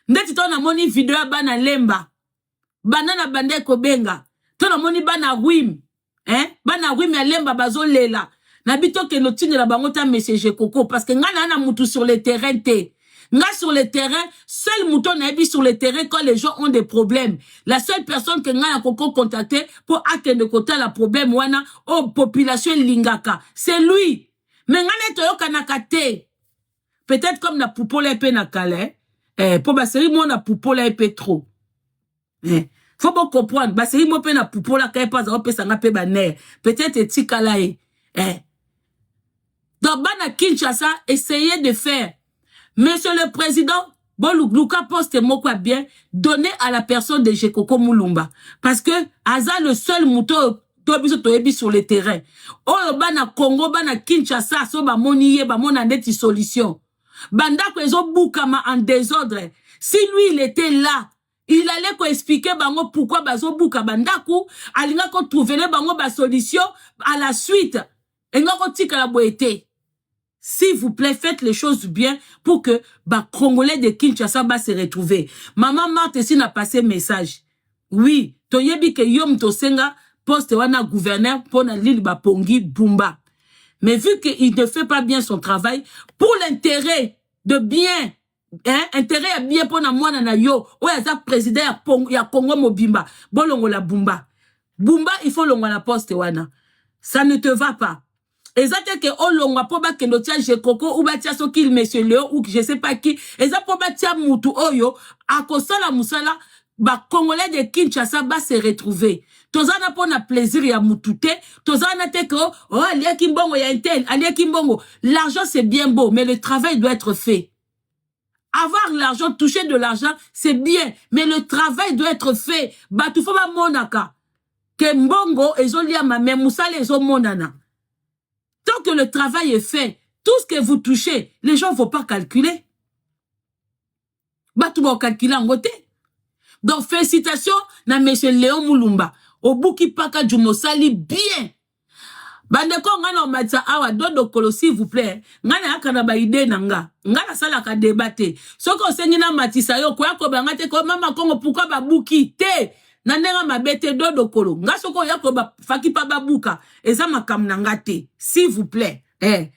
Ndeti to namoni video ya bana Lemba, banda na banda ekobenga to namoni bana Rwim, eh? Bana Rwim ya Lemba bazolela na bi tokende otindela bango ta monsieur Jekoko, parce que ngai naa na mutu sur le terrain te. Nga sur le terrain, seul moto nayebi sur le terrain, quand les gens ont des problèmes, la seule personne que ngai nakoko contacter mpo akende kotala problème wana oyo population elingaka, c'est lui. Mais ngai nde toyokanaka te. Peut-être comme na pupola ye mpe na kala, eh, mpo baseri mo na pupola ye mpe trop, eh. Faut bocomprendre, baseri mo mpe na pupolaka ye mpo aza kopesanga mpe banerfs. Peut-être etikala ye, eh. Donc bana Kinshasa, essayez de faire, monsieur le président, boluka poste moko ya bien, donner à la personne de Jekoko Mulumba, parce que aza le seul moto to biso toyebi sur le terrain oyo bana Congo, bana Kinshasa, so bamoni ye, bamona ndeti solution. Bandako ezobukama en désordre, si lui il était là, il allait koexpliquer bango pourquoi bazobuka bandako, alinga kotrouvele bango basolution à la suite. Enga kotikala boye te. S'il vous plaît, faites les choses bien pour que ba Congolais de Kinshasa va se retrouver. Maman Marthe esi na passé message. Oui, toyebi ke yo moto osenga poste wana gouverneur mpona Lili Bapongi Bumba. Mais vu qu'il ne fait pas bien son travail, pour l'intérêt de bien, hein, intérêt ya bien mpona mwana na yo oyo aza président ya Congo mobimba, bolongola Bumba. Bumba, il faut longola na poste wana. Ça ne te va pas. Eza te ke olongwa mpo bakende otia Jekoko ou batia soki monsieur Leo ou je sais pas qui. Eza mpo batia mutu oyo akosala mosala, Bacongolais de Kinshasa base retrouver. Toza na mpo na plaisir ya mutu te. Toza na te ke oh, aliaki mbongo ya un tel, aliaki mbongo. L'argent, c'est bien beau, mais le travail doit être fait. Avoir l'argent, toucher de l'argent, c'est bien, mais le travail doit être fait. Bato faut bamonaka. Ke mbongo ezoliama mais mosala ezomonana. Tant que le travail est fait, tout ce que vous touchez, les gens vont pas calculer. Bato bakokalcule yango te. Donc félicitations na monsieur Léon Mulumba. Obuki paka djuma osali bien. Bandeko nga na omatisa awa dodo kolo s'il vous plaît. Nga nayaka na ba idée na nga. Nga nasalaka débat te. Soki osengi na matisa yo koya koba nga te ko mama Kongo pourquoi babuki te. Na ndenge mabe te dodo kolo. Nga soki oya koba faki pa babuka eza makambo na nga te. S'il vous plaît. Eh.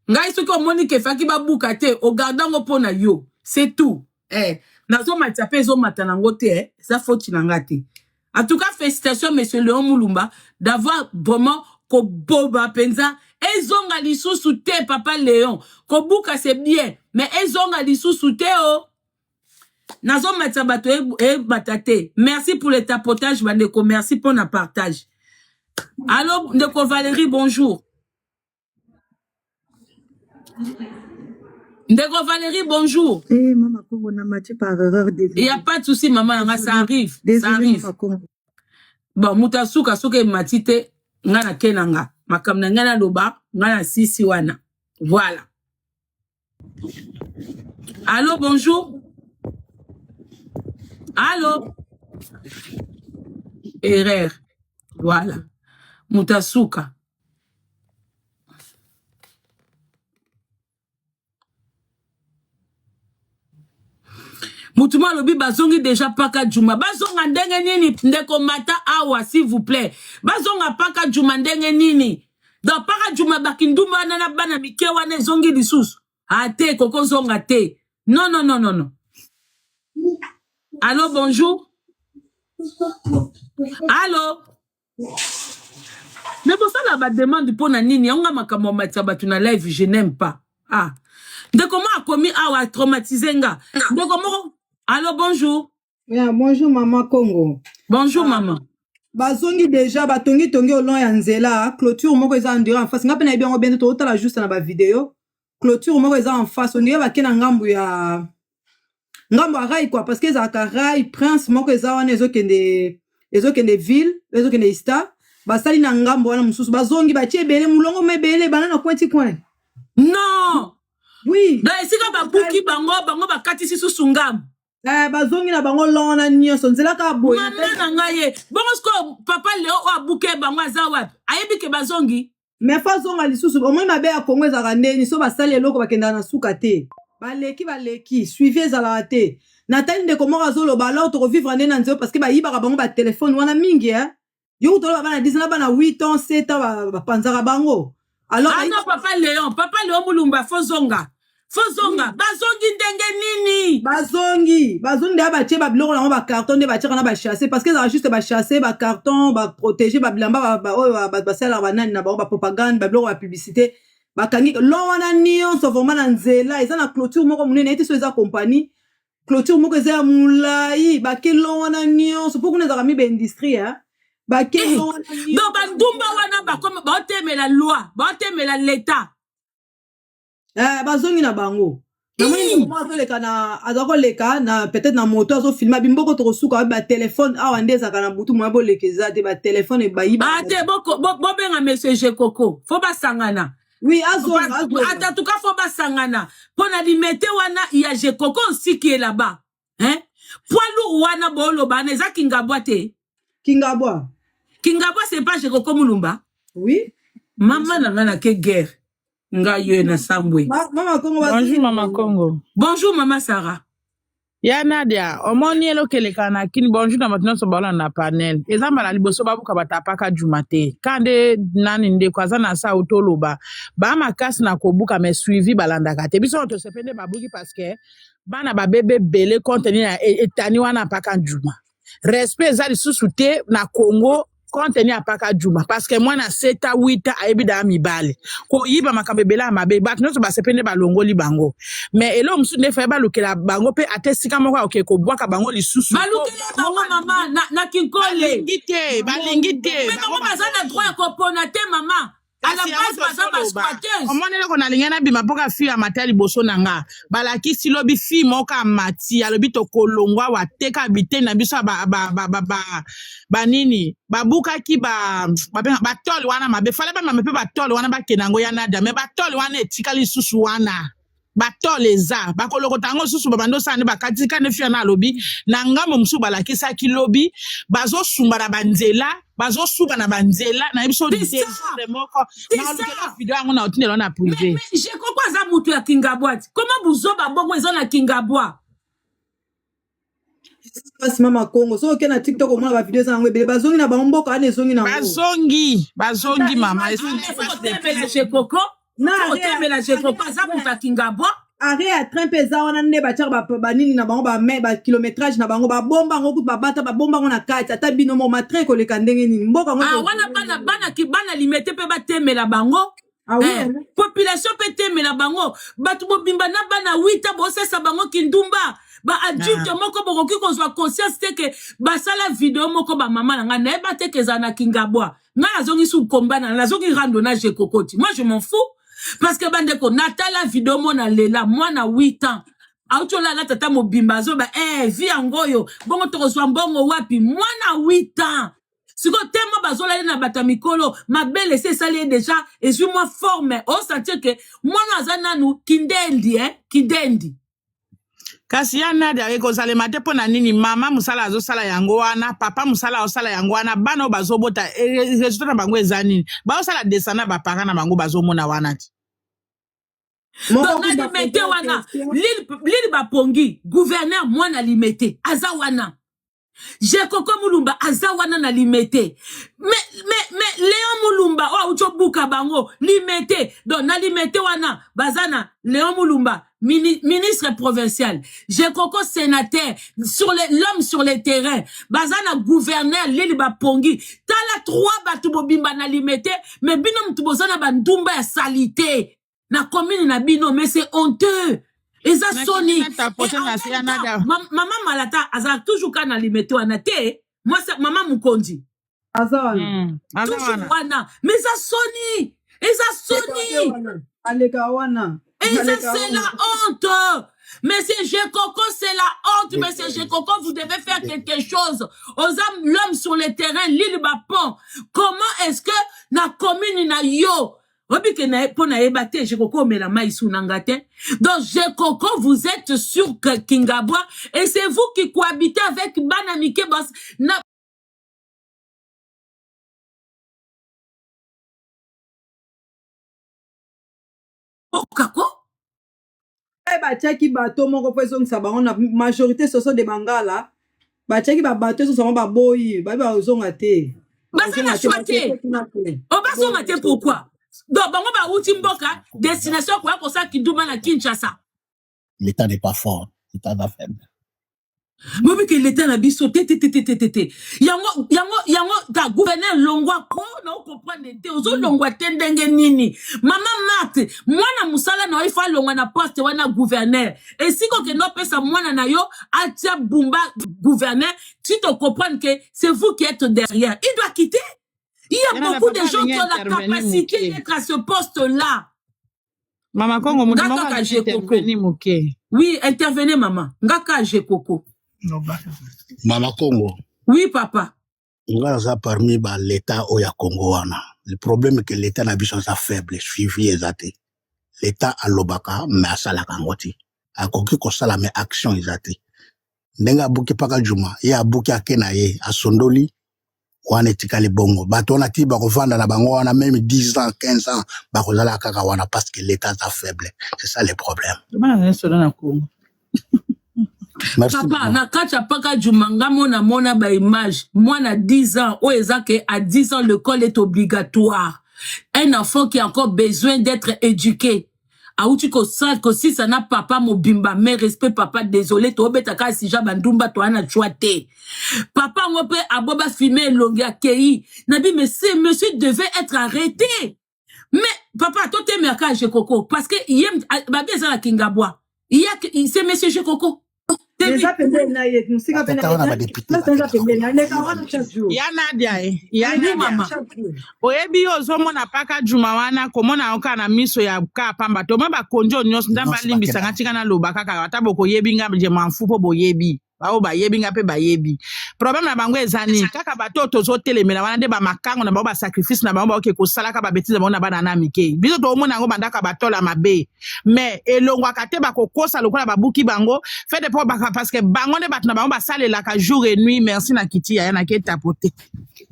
Ngai soki omoni ke faki babuka te ogarde yango mpo na yo. C'est tout. Eh, nazomatisa mpe ezomata nango te eh. Eza faute na nga te. En tout cas, félicitations monsieur Léon Mulumba d'avoir vraiment koboba penza ezonga lisusu te papa Léon. Kobuka c'est bien, mais ezonga lisusu te oh. Nazomatisa bato ebata te. Merci pour le tapotage bandeko, merci pour na partage. Allô ndeko Valérie, bonjour. Ndeko Valérie, bonjour. Eh, Mama Congo, na match par erreur, Il n'y a désolé. pas de souci, maman, nanga, ça Désolé, arrive, ça désolé, arrive. Mama Congo. Bon, mutu asuka soki emati te, nga na ke na nga. Makambo na nga naloba, nga na sisi wana. Voilà. Allô, bonjour. Allô. Erreur. Voilà. Mutu asuka. Mutu moko alobi bazongi deja paka juma bazonga ndenge nini ndeko mata awa s'il vous plaît bazonga paka juma ndenge nini donc paka juma bakindumba wana na bana mike wana ezongi lisusu ate kokozonga te non non non non non. Allo bonjour. Allo. Mais bosala ba demande mpo na nini yango nga makambo ya matisa bato na live je n'aime pas. Ah ndeko moko akomi awa traumatise nga ndeko moko. Allo bonjour. Yeah, bonjour Maman Congo. Bonjour maman. Bazongi déjà batongi tongi au long ya nzela, clôture moko eza endure en face. Nga pe nayebi yango bien te, totala juste na ba vidéo. Clôture moko eza en face, on dirait bake na ngambu ya ngambu ya rail quoi, parce que ezalaka rail prince moko eza wana ezokende ezokende ville, ezokende ista. Basali na ngambu wana mosusu bazongi batie ebele mulongo ma ebele bana na coin ti coin. Non. Oui. Donc esika babuki bango bango bakatisi susu ngambu. Eh, bazongi na bango long wana nyonso nzela kaka boye. Mama na ngai ye bongo sikoyo papa Leo oyo abuke bango aza wapi ayebi ke bazongi. Mais fa zonga lisusu omoni mabe ya Congo ezalaka ndeni so basali eloko bakendaka na suka te baleki baleki suivi ezalaka te natali ndeko moko azoloba alors tokovivre nde na nzela parce que bayibaka bango batelefone wana mingi eh? Yo kutu oloba bana 10 na bana 8 ans 7 ans bapanzaka bango alors ah non papa Léon, papa Léon Mulumba fozonga fozonga. Bazongi ndenge nini? Bazongi bazongi nde batie babiloko nango bacarton nde batiaka na bachasse parce que ezalaka juste bachasse bacarton baprotege babilamba oyo bato basalaka banani na bango bapropagande babiloko ya publicité bakangi lon wana nyonso vraiment na nzela eza na clôture moko monene ete so eza compagnie clôture moko eza ya molai bake lon wana nyonso mpo kuna ezalaka mi baindustrie eh? Bake lon wana nyonso. Donc bandumba wana bakoma baotemela loi baotemela l'état. Eh, bazongi na bango namoni ndeko moko azoleka na aza koleka na peut-être na moto azofilma bimboko tokosuka wapi batelefone awa nde ezalaka na butu moya boleka eza te batelefone bayiba. Ah te bobenga monsieur Jekoko fo basangana. Oui, azonga azonga. En tout cas fo basangana mpo na limete wana ya Jekoko aussi qui est là-bas hein poids lourd wana boloba wana eza Kingabwa te. Kingabwa. Kingabwa c'est pas Jekoko Mulumba. Oui. Mama na nga na ke guerre nga yo na sambwe. Mama Congo. Bonjour Mama Congo. Bonjour Mama Sarah. Ya Nadia, omoni eloko eleka na kini bonjour na bato nyonso baolanda na panel. Eza mbala liboso babuka batapaka juma te. Ka nde nani ndeko aza na sa toloba. Ba makasi na kobuka mais suivi balandaka te. Biso tosepe nde babuki parce que bana babebe ebele compte tenu ya etani wana mpaka juma. Respect eza lisusu te na Congo compte tenu ya paka juma parce que mwana 7 ans 8 ans ayebi daa mibale koyiba makambo ebele ya mabe bato nyonso basepe nde balongoli bango mais eloko mosusu nde faye balukela bango mpe ata esika moko akoke kobwaka bango lisusu balukela bango mama na, na kinkole balingi te balingi te mais bango baza na droit ya kopona te mama. À la Kasi yango base, baza ba tozoloba. squatteuses. Omoni eloko nalingi nabima mpoka fille amati ya liboso na nga, balakisi lobi fille moko amati, alobi tokolongwa awa teka biteni na biso ya banini babukaki batole wana mabe, fale bamame mpe batole wana bakende yango ya Nadia, me batole wana etikali lisusu wana, batole eza bakolokota yango lisusu, babandi osala nde bakatika nde fille wana alobi na ngambo mosusu. Balakisaki lobi bazosumba na banzela, bazosuba na banzela na biso. C'est ça. Désordre moko. C'est Naolukela ça. video yango na otindela na Mais, privé. mais Jekoko aza mutu ya Kingabwa. Comment buzoba bongo eza na Kingabwa? Mpasi mama Kongo, soki okei na TikTok, omona bavideo eza yango ebele. Bazongi na bango, mboka wana ezongi nango. Bazongi, bazongi mama. Otemela Jekoko. Na Otemela Jekoko, aza mutu ya Kingabwa. Arrêt ya train mpe eza wana nde batiaka banini na bango, bakilométrage na bango, babomba yango kutu, babata, babomba yango na kati. Ata bino moko, matrain ekoleka ndenge nini mboka yango? Ah, wana bana Limete mpe batemela bango. Ah oui. Eh, population mpe temela bango. Bato bobimba na bana wita, bosesa bango kindumba. Baadulte moko bokoki kozwa conscience te ke basala video moko. Bamama na ngai, nayeba te ke ezala na Kingabwa. Ngai nazongi su komba na nazongi rando na Jekokoti. Moi, je m'en fous, parce que bandeko, natala video mo na lela. Mwana 8 ans auti olala, tata mobimba azoba eh, vie yango oyo bongo, tokozwa mbongo wapi? Mwana 8 ans sikoyo tema bazolali na bato ya mikolo, mabele esi esali ye déjà, ezwi mwa forme. Osentir ke mwana aza nanu kindendi, eh? Kindendi. Kasi ya Nadia, ekozalema te. Mpo na nini? Mama mosala azosala yango wana, papa mosala azosala yango wana, bana oyo bazobota, résultat na bango eza nini? Bazosala descendant ya baparent na bango, bazomona wana te. Donc na Limete wana, Lili Bapongi, gouverneur mwana Limete aza wana, Jekoko Mulumba aza wana na Limete, mais Léon Mulumba oyo auti obuka bango Limete. Donc na Limete wana baza na Léon Mulumba, ministre provincial, Jekoko sénateur, sur l'homme sur le terrain, baza na gouverneur Lili Bapongi. Tala trois bato bobimba na Limete, mais bino mutu boza na bandumba ya saleté na commune na bino. Mais c'est honteux, eza soni. Mama Malata azala toujours kaka na Limete wana te, mwasi mama mokonzi. Aza wana. Toujours wana, mais eza soni, eza soni. Aleka wana. Et ça, c'est la honte. Monsieur Jekoko, c'est la honte. Monsieur Jekoko, vous devez faire quelque chose. Aux hommes, l'homme sur le terrain, l'île Bapon. Comment est-ce que na commune na yo, obi ke na mpo nayeba te Jekoko omela mai su na nga te? Donc Jekoko, vous êtes sur Kingabwa et c'est vous qui cohabitez avec bana mike bas na okako. Batiaki bato moko mpo ezongisa bango na majorité soso de bangala. Batiaki babato ezongisa bango, baboyi, babi bazonga te. Baza na choix te, o bazonga te. Pourquoi? Donc bango bauti mboka, destination koya kosala kindumba na Kinshasa. L'État n'est pas fort, l'État va faible. Bobi ke leta na biso te te te te te te te. Yango yango yango ka gouverneur longwa ko na ocomprendre te, ozolongwa te ndenge nini? Mama Marte, mwana mosala na yo ifo alongwa na poste wana gouverneur. Esika okende opesa mwana na yo atia bumba gouverneur, tu te comprendre que c'est vous qui êtes derrière. Il doit quitter. Il y a beaucoup de gens qui ont la capacité d'être à ce poste-là. Mama Kongo, moto moko Ngaka alingi Jekoko. intervenir moke. Oui, intervenez maman. Ngaka Jekoko. Mama Congo. Oui papa. Nga aza parmi ba l'état oyo ya Congo wana. Le problème ke l'état na biso aza faible, suivi eza te. L'état alobaka mais asalaka yango te. Akoki kosala mais action eza te. Ndenge abuki Mpaka Juma, ye abuki, ake na ye, asondoli wana, etikali bongo. Bato wana ti bakovanda na bango wana, même 10 ans, 15 ans, bakozala kaka wana parce que l'état aza faible. C'est ça le problème. Bana nyonso na Congo. Merci. Papa, na kati ya Mpaka Juma, nga mona mona baimage, mwana 10 ans oyo eza ke à 10 ans l'école est obligatoire, un enfant qui a encore besoin d'être éduqué, auti kosisa na papa mobimba. Mais respect papa, désolé, tobetaka sija bandumba, toa na choix te. Papa yango mpe aboba filme elongi, akei na bi. Mais ce monsieur devait être arrêté. Mais papa, totemaka Jekoko parce que ye babi eza na Kingabwa. Il y a, c'est monsieur Jekoko. Te Eza pembeni na ye, mosika mpe na Batata ye. wana badepute Place eza bakendaka pembeni, kuna aleka bayebani wana te. chaque jour. Ya Nadia e, ya Oui, Nadia. mama. Chaque jour. Oyebi yo ozomona paka juma wana, komona yango kaka na miso ya kaka pamba te. Omoi bakonzi oyo nyonso, Nzambe Nyonso alimbisa nga, bakendaka. tika naloba kaka, ata bokoyebi nga, je m'en fous, mpo boyebi bao bayebi nga mpe bayebi problème na bango eza nini. Kaka bato oyo tozotelemela wana nde bamakango na bango, basacrifice na bango, baoke kosalaka babêtises na bango na bana na mike. Biso toomona yango bandaka batola mabe, mais elongwaka te. Bakokosa lokola babuki bango fete mpo baka, parce que bango nde bato na bango basalelaka jour et nuit. Merci na kiti yaya nake tapote.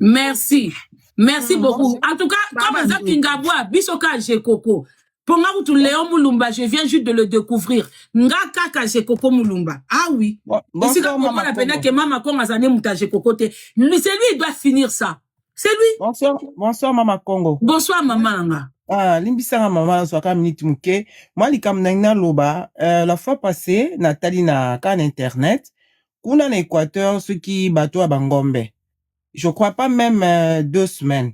Merci, merci beaucoup. En tout cas, comme Baba eza Kingabwa, biso ka Jekoko. Mpo nga kutu, Léon Mulumba, je viens juste de le découvrir. Nga kaka Jekoko Mulumba, ah oui. Bon, esika bonsoir, Mama komona pena Congo. ke Mama Kongo azali moto ya Jekoko te. Lui, c'est lui, il doit finir ça, c'est lui. Bonsoir, bonsoir, Mama Congo. Bonsoir, mama nanga. Ah, limbisanga mama, nazwaka minute moke. Mwa likambo na ngai naloba, la fois passée, natali na ka na internet, kuna na Équateur, soki bato ya bangombe. Je crois pas même 2 semaines.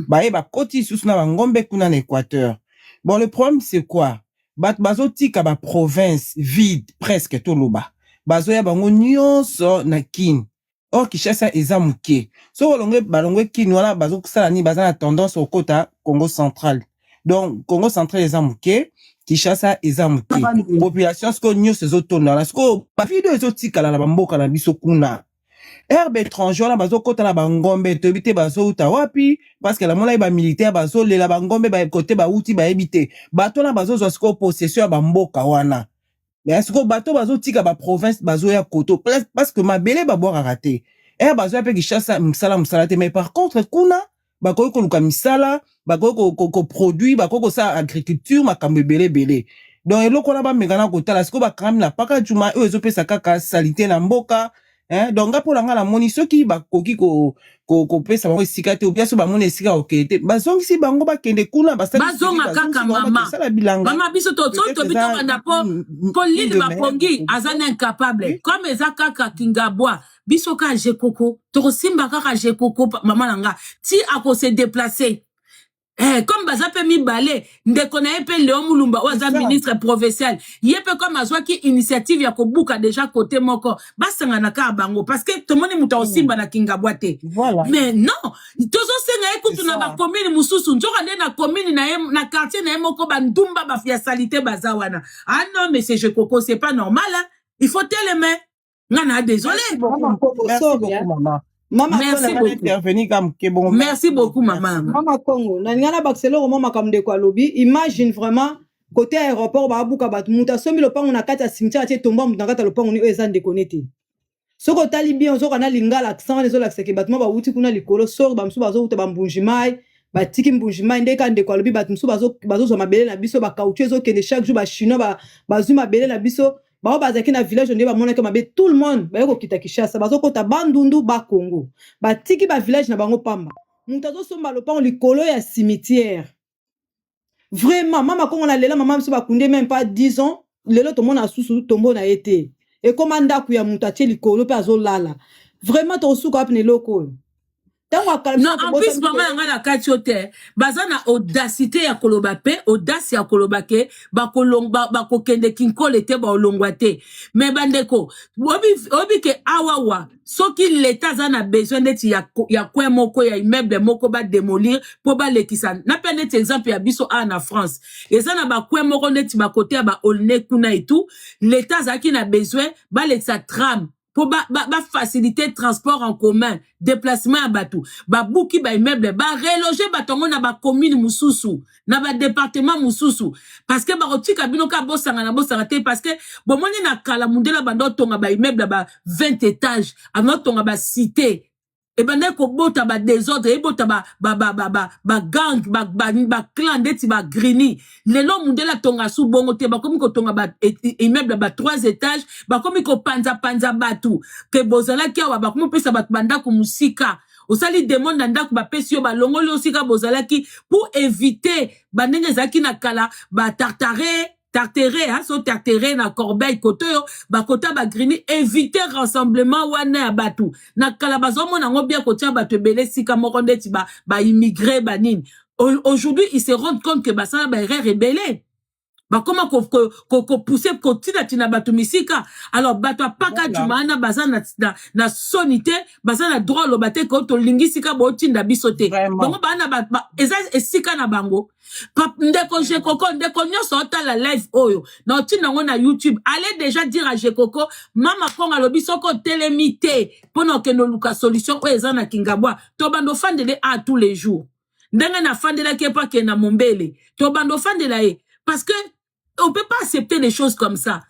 Baye bakoti lisusu na bangombe kuna na Équateur. Bon, le problème, c'est quoi? Bato bazotika ba province vide presque, toloba. Bazoya bango nyonso na Kin. Or Kinshasa eza moke. Soki olongwe, balongwe Kini wana, bazosala nini? Baza na tendance okota Congo Central. Donc Congo Central eza moke, Kinshasa eza moke, population sikoyo nyonso ezotonda wana. Sikoyo bavide oyo ezotikala na bamboka na biso kuna, herbe étranger wana bazokɔta na bangombe, toyebi te bazouta wapi, parce que namonaki bamilitaire bazolela bangombe kote bauti, bayebi te. Bato wana bazozwa sikoyo possession ya bamboka wana. Mais sikoyo bato bazotika baprovince, bazoya koto parce que mabele babwakaka te. Ere bazoya mpe Kinshasa, mosala, mosala te. Mais par contre kuna bakoki koluka misala, bakoki koproduire, bakoki kosala agriculture, makambo ebele ebele. Donc eloko wana bamekana kotala. Sikoyo bakangami na paka juma oyo ezopesa kaka saleté na mboka, hein? Donc nga, mpo na nga, namoni soki bakoki kopesa bango esika te, obia so bamoni esika kokende te, bazongisi bango, bakende kuna, basali Bazonga bazongisi kaka bango, mama. bakosala bilanga. Mama, biso to so Peut-être tobi eza tobanda mpo une lili de meilleures bapongi aza na incapable. Comme eza kaka Kingabwa, biso kaka Jekoko, tokosimba kaka Jekoko. Mama na nga, ti akose déplacer. Comme baza mpe mibale, ndeko na ye mpe Léon Mulumba oyo aza C'est ça. ministre provincial, ye mpe comme azwaki initiative ya kobuka déjà kote moko, basangana kaka bango, parce que tomoni moto akosimba na Kingabwa te. Mais non, tozosenga ye kutu C'est na ça. bacommune mosusu, nzoka nde na commune na ye, na quartier na ye moko, bandumba ya saleté baza wana. Ah non, mais c'est Jekoko, c'est pas normal, hein? Il faut teleme nga na désolé. Merci beaucoup. Mama Congo, Merci sorry, beaucoup, hein. mama. Mama Merci Congo, beaucoup. Intervenir comme moke bongo. Merci beaucoup, mama. Mama Congo, nalinga na bakisa eloko mwa makambo ndeko alobi. Imagine vraiment, côté aéroport babuka bato, moto asombi lopango na kati ya cimetière, atie tomba moto na kati ya lopango ni oyo eza ndeko ne te. Soki otali bien, ozoka na lingala, accent wana ezolakisaka bato mwa bawuti kuna likolo sor, bamosusu bazowuta bambunji mai, batiki mbunji mai. Nde kaka ndeko alobi, bato mosusu bazozwa mabele na biso, bacaoutchouc ezokende chaque jour, bachinois bazwi mabele na biso. Bao bazalaki na village nde bamonaki mabe, tout le monde baye kokita Kinshasa, bazokota Bandundu, Bakongo, batiki bavillage na bango pamba. Moto azosomba lopango likolo ya cimetière. Vraiment, mama Kongo, na lela mama biso bakunde même pas 10 ans, lelo tomona susu tombo na ye te, ekóma ndako ya moto atie likolo mpe azolala. Vraiment, tokosuka wapi na eloko oyo? Ntango akala Non, en plus, mama na ngai, na kati yo te, baza na audacité ya koloba mpe audace ya koloba ke bakokende Kinkole te, baolongwa te. Mais bandeko, oyebi ke awawa, soki leta aza na besoin neti ya coin moko ya immeuble moko badémolir mpo balekisa na mpe, neti exemple ya biso awa na France, eza na bacoin moko neti bakote ya baAulnay kuna etu, leta azalaki na besoin balekisa tram mpo bafacilité ba transport en commun, déplacement ya bato. Babuki baimmeuble, bareloge bato yango na bacommune mosusu, na badépartement mosusu, parce que bakotika bino kaka bosanga na bosanga te. Parce que bomoni, na kala mundele banda otonga baimmeuble ya ba 20 étage, anda otonga bacité, ebandaki kobota badésordre, ebota bagang, baclan ndeti baGrigny. Lelo mundele atonga su bongo te. Bakomi kotonga baimmeuble ya ba 3 étage, bakomi kopanzapanza bato ke bozalaki awa, bakomi kopesa bato bandako mosika. Osali demande na ndako, bapesi yo, balongoli osika bozalaki, pour éviter bandenge ezalaki na kala, batartare tartere, hein, so tartere na Corbeil, kote oyo bakota baGrigny, éviter rassemblement wana ya bato. Na kala bazomona yango bien kotia bato ebele esika moko ndeti baimmigré ba banini. Aujourd'hui, ils se rendent compte que basala baerreur ebele. Bakoma kopousser, ko, ko kotina-tina bato misika. Alors bato ya paka juma wana baza na soni te, baza na droit oloba te ko tolingi sika botinda biso te. Bango baa na eza esika na bango. Ndeko Jekoko, ndeko nyonso otala live oyo na otinda yango na YouTube, allez déjà dire à Jekoko, Mama Kongo alobi soki otelemi te mpo na okende oluka solution oyo eza na Kingabwa, tobanda ofandele a tous les jours ndenge nafandelaki ye mpo akende na Mombele, tobanda ofandela ye, parce que on peut pas accepter des choses comme ça.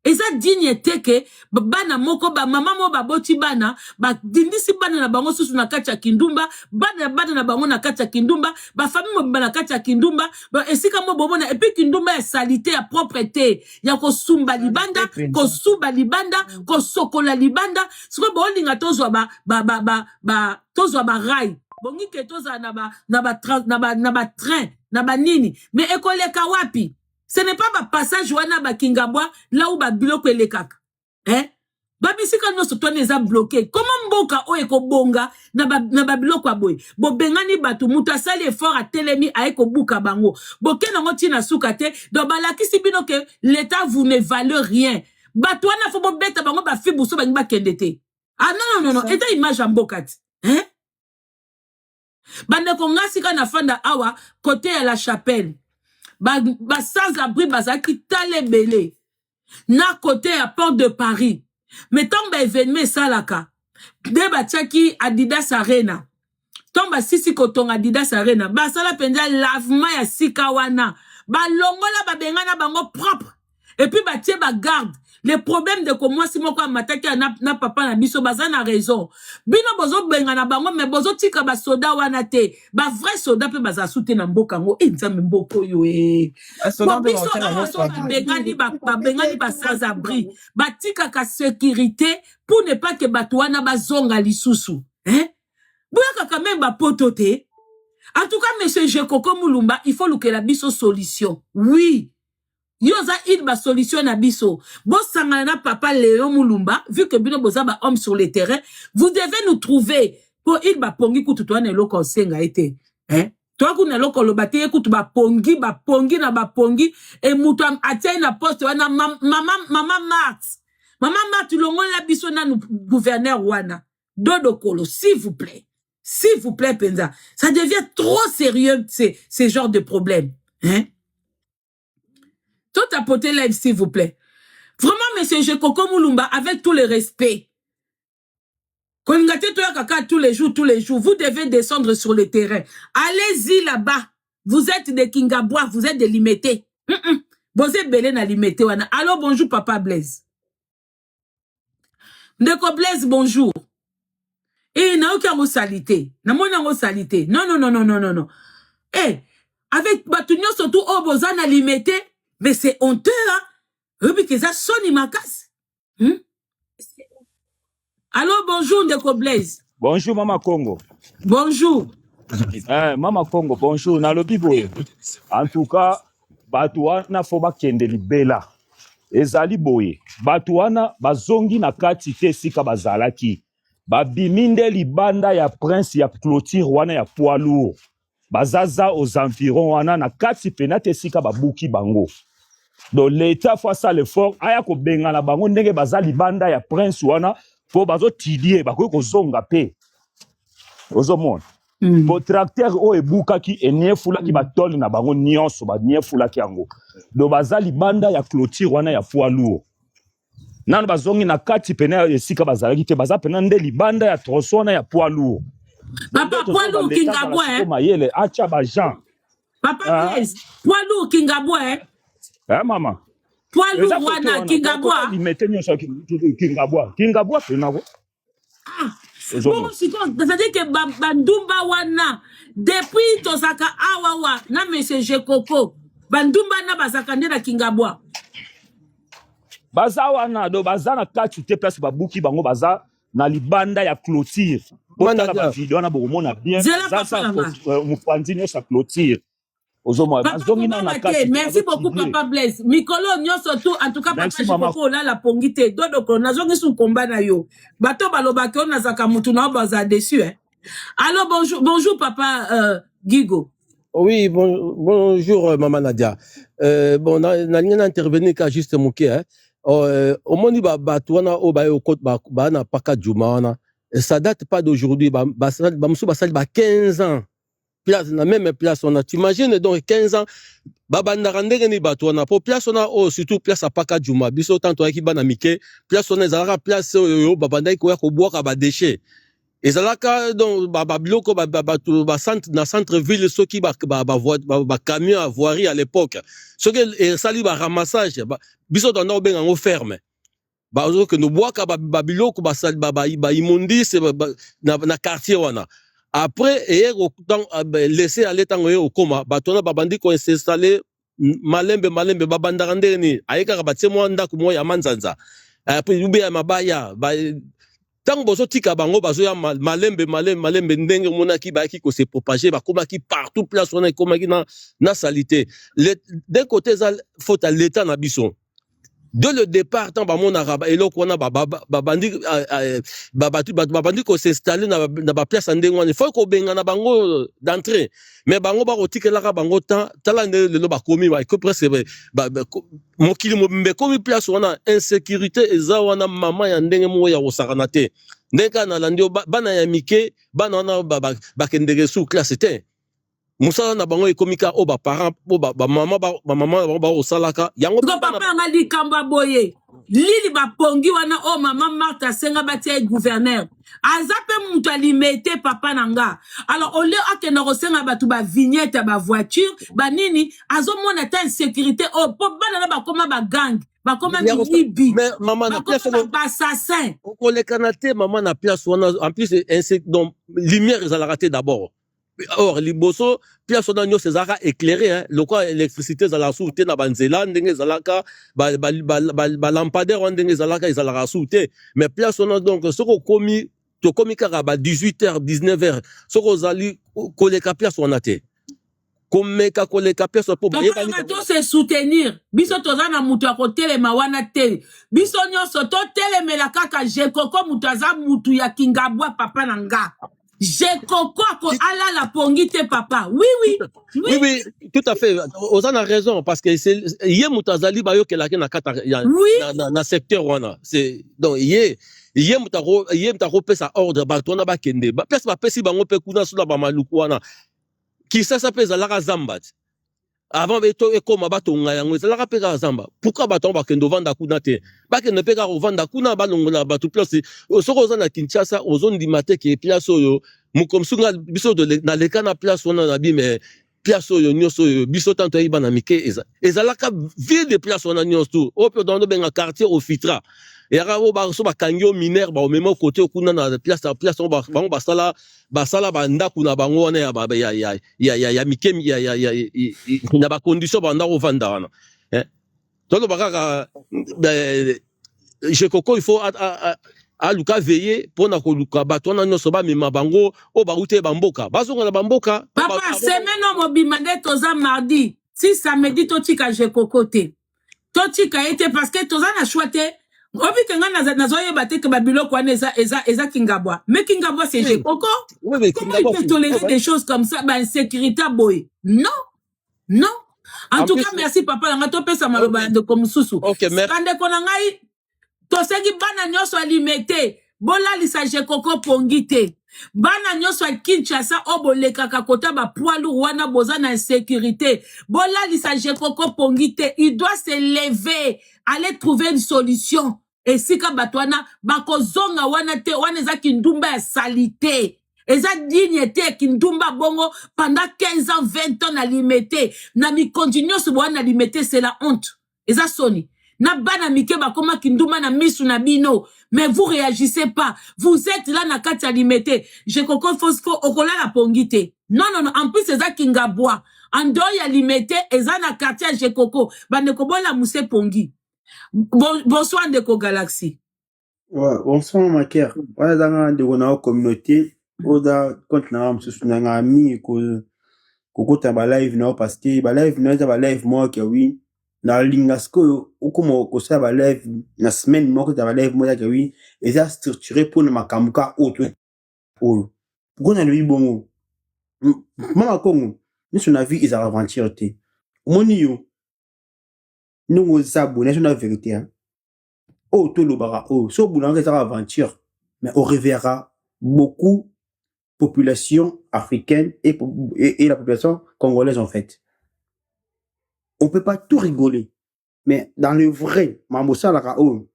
Eza digne te ke bana moko, bamama moko baboti bana, badindisi bana na bango susu na kati ya kindumba, bana na bango na kati ya kindumba, bafamille mobimba na kati ya kindumba, esika mo bomona. Et puis kindumba ya saleté, ya propre te, ya kosumba libanda, kosuba libanda, kosokola libanda. Sikoyo bolinga tozwa ba, ba, ba, ba, ba, tozwa barails, bongi ke tozala na batrain na banini, mais ekoleka wapi? Ce n'est pas bapassage wana bakingabwa là où babiloko elekaka, eh? Babisika nyonso to wana eza bloqué. Koma mboka oyo ekobonga na babiloko ya boye? Bobengani bato, moto asali effort, atelemi, aye kobuka bango, bokende yango ntina suka te. Donc balakisi bino ke l'État, vous ne valez rien. Bato wana fo bobeta bango bafibu so bangi bakende te. Ah non, non, non, non, eza image ya mboka ti, hein? Bandeko, nga sika nafanda awa côté ya La Chapelle, ba sans abri bazalaki tala ebele na côté ya Porte de Paris. Mais ntango baévénement esalaka nde batiaki Adidas Arena, ntango basisi kotonga Adidas Arena, basala mpenza lavement ya sika wana, balongola, babengana bango propre, et puis batie bagarde. Le problème de ko mwasi moko amataki na papa na biso, baza na raison. Bino bozobengana bango, mais bozotika basoda wana te. Bavrai soda mpe bazala su te na mboka yango. E Nzambe, mboka oyo e Basoda po mpe biso baotia awa bango so produit. babengani basans abri, batikaka sécurité pour ne pas ke bato wana bazonga lisusu, hein? Boyaka quand même bapoto te. En tout cas, monsieur Jekoko Mulumba, il faut lukela biso solution. Oui, yo oza une basolution na biso. Bosangana na papa Léon Mulumba, vu que bino boza bahomme sur le terrain, vous devez nous trouver po il bapongi kutu towana eloko osenga ye te, hein? Toa kuna eloko oloba te. Ye kutu bapongi, bapongi na bapongi e moto atia ye na poste wana. Mama Marte, mama Marte, longola biso nanu gouverneur wana Dodokolo, s'il vous plaît, s'il vous plaît. Mpenza ça devient trop sérieux, ces genres de problème, hein? Tout tapoter live, s'il vous plaît. Vraiment, monsieur Jekoko Mulumba, avec tout le respect, kolinga te toyaka kaka tous les jours, tous les jours. Vous devez descendre sur le terrain. Allez-y là-bas. Vous êtes de Kingabwa, vous êtes de Limete. Boza ebele na Limete wana. Allo, bonjour papa Blaise. Ndeko Blaise, bonjour. Eh, nayoki yango sali te. Namoni yango sali te. Non, non, non, non, non, non, non. Eh, avec bato nyonso tu oyo boza na Limete, mais c'est honteux, hein? Oyebi ke eza soni makasi. Allo, bonjour ndeko Blaise. Bonjour Mama Congo. Bonjour. Eh, Mama Congo, bonjour. Nalobi boye. En tout cas, bato wana fo bakende libela. Ezali boye. Bato wana bazongi na kati te esika bazalaki. Babimi nde libanda ya prince ya clôture wana ya poids lourd. Bazaza aux environs wana, na kati pena te esika babuki bango. Donc l'État faut asala effort, aya kobengana bango ndenge baza libanda ya prince wana, mpo bazotidie bakoki kozonga mpe ozomona. Po tracteur oyo ebukaki, eniefulaki batole na bango nyonso, baniefulaki yango. Donc baza libanda ya clôture wana ya poids lourd. Nano bazongi na kati pene ya esika bazalaki te, baza pena nde libanda ya tronçon wana ya poids lourd. Papa, poids lourd Kingabwa, eh? Mayele atya bajean. Papa Ah. Blaise, poids lourd Kingabwa, eh? Eh, mama. Poids Eza lourd kote wana wana Kingabwa. Limete nyonso ya Kingabwa, Kingabwa pena ko Ah, ozomona. Bongo sikoyo, c'est-à-dire que bandumba wana depuis tozalaka awawa na monsieur Jekoko, bandumba na bazalaka nde na Kingabwa. Baza wana do baza na kati te, place babuki bango, baza na libanda ya clôture. Botala Manager. bavideo wana, bokomona bien. Zela, Baza papa sa na nga. Mopanzi nyonso ya clôture, ozomona. Papa, Bazongi nano na kobanga kati te. te. Merci beaucoup. Bazotidie. Papa Blaise, mikolo nyonso tu, en tout cas papa Merci, mama. Jekoko, olala pongi te. Dodoko, nazongisi nkomba na yo. Bato balobaki oyo nazalaka mutu na yo, bazala déçu, hein? Allo, bonjour, bonjour papa Gigo. Oui, bon, bonjour, Maman Nadia. Bon, nalingi na intervenir ka juste moke, hein. Omoni bato wana oyo baye ba, ba na paka juma wana, ça date pas d'aujourd'hui. Bamosusu basali ba 15 ans place na même place wana. T'imagines donc 15 ans, babandaka ndenge nini bato wana? Po place wana oyo, surtout place ya paka juma, biso tanto toyaki bana mike, place wana ezalaka place oyo babandaki koya kobwaka badéchets. Ezalaka donc babiloko bato na centre ville, soki bacamion ya voirie à l'époque, soki esali baramassage, biso tanda kobenga yango ferme, bazokende obwaka babiloko, baimmondices na quartier wana. Après eye laisser aller. Ntango eye okóma, bato wana babandi koinstaller malembe malembe. Babandaka ndenge nini? Aye kaka batie mwa ndako moko ya manzanza ube ya mabaya. Ntango bozotika bango, bazoya malembe malembe malembe. Ndenge omonaki bayaki kose propager, bakomaki partout. Place wana ekomaki na salité. D'un côté eza faute ya l'État na biso. Dès le départ, ntango bamonaka eloko wana, babandi bato babandi kos'installer na baplace ya ndenge wana, faut kobengana bango d'entrée. Mais bango bakotikelaka bango temps. Tala nde lelo bakomi presque mokili mobimba ekomi place wana. Insécurité eza wana, mama, ya ndenge moko ya kosakana te. Ndenge kaka nalandi yo, bana ya mike, bana wana bakendeke su classe te. Mosala na bango ekomi kaka oyo baparent, oyo bamama na bango bakosalaka yango. Ngo papa yanga, likambo ya boye lili bapongi wana oyo mama Marthe asenga batia ye gouverneur, aza mpe moto alime te, papa na nga. Alors au lieu akende kosenga bato bavignette ya bavoiture banini, azomona ta insécurité oyo, mpo bana na bakóma bagang, bakóma miyibi, bakóma baassassin. Okolekana te, mama, na place wana. En plus, donc lumière ezalaka te d'abord. Or liboso place wana nyonso ezalaka éclairé, hein. Lokola électricité ezalaka su te na banzela, ndenge ezalaka balampadaire wana, ndenge ezalaka, ezalaka su te. Mais place wana donc, soki okomi, tokomi kaka ba 18 heures, 19 heures, soki ozali koleka place wana te, komeka koleka place mpo bayebani. Tose soutenir biso, toza na moto ya kotelema wana te. Biso nyonso totelemela kaka Jekoko. Moto aza mutu ya Kingabwa, papa na nga. Jekoko ako alala pongi te, papa. Oui. Oui, tout à fait, oza na raison, parce que c'est ye moto azali bayokelaki na kati ya na secteur wana. C'est donc ye moto akopesa ordre, bato wana bakende place bapesi bango. Mpe kuna so na bamaluku wana, Kisasa mpe ezalaka zamba ti avant ekóma batonga yango, ezalaka mpe kaka zamba. Pourquoi bato yango bakende ovanda kuna te? Bakende mpe kaka kovanda kuna, balongola bato place. Soki oza na Kinshasa, ozondima te ke place oyo mokomosu nga biso naleka na place wana na bi. Mais place oyo nyonso oyo biso tanto toyebi bana mike, ezalaka ville de place wana nyonso tu oyo mpe obenga quartier Ofitra. Eyaka oyo so bakangi yo mineur, baomema kote kuna na place bango basala bandako na bango wana ya mike, na bacondition banda kovanda wana. Toloba kaka Jekoko, il faut aluka veiller mpona koluka bato wana nyonso, bamema bango oyo bauti bamboka, bazonga na bamboka. Papa, semaine oyo mobimba nde toza mardi ti samedi, totika Jekoko te, totika ye te, parce que toza na choix te. Obi ke ngai nazoyeba te ke babiloko wana eza Kingabwa. Mais Kingabwa, c'est Jekoko. Oui, comment il peut tolérer des choses comme ça, bainsécurité boye? Non, non. En tout cas, merci, papa na ngai. Topesa maloba ya ndeko mosusu. Bandeko na ngai, tosengi bana nyonso alime te, bolalisa Jekoko pongi te. Bana nyonso ya Kinshasa oyo bolekaka kota bapoids lourd wana, boza na insécurité, bolalisa Jekoko pongi te. Il doit se lever, aller trouver une solution esika bato wana bakozonga wana te. Wana eza kindumba ya salité, eza digne te. Kindumba bongo pendant 15 ans, 20 ans na Limete, na mikonzi nyonso bowana na Limete, c'est la honte, eza soni. Na bana mike bakoma kindumba na misu na bino, mais vous réagissez pas, vous êtes là na kati ya Limete. Jekoko, fosfo okolala pongi te. Non, non, non. En plus eza Kingabwa, en dehors ya Limete, eza na quartier ya Jekoko. Bandeko, bolamuse pongi. Bon, bonsoir ndeko Galaxy. Ouais, bonsoir Maker. Wana ezanga ndeko na yo communauté oza compte na nga mosusu na nga mingi kokota balive na yo, parce que balive na yo eza balive moko ke oui, nalinga sikoyo okoma kosala balive na semaine moko, eza balive moko ezaka oui, eza structuré mpona makambo ka oyo to oyo. Pourquoi nalobi bongo, mama Kongo? Nyonso na vie ezalaka aventure te. Omoni yo ndenge oza boye, nazo na vérité hein. Oyo tolobaka oyo so obulangaka ezaka aventure, mais oreverra beaucoup population africaine et la population congolaise en fait. On peut pas tout rigoler, mais dans le vrai, makambo osalaka oyo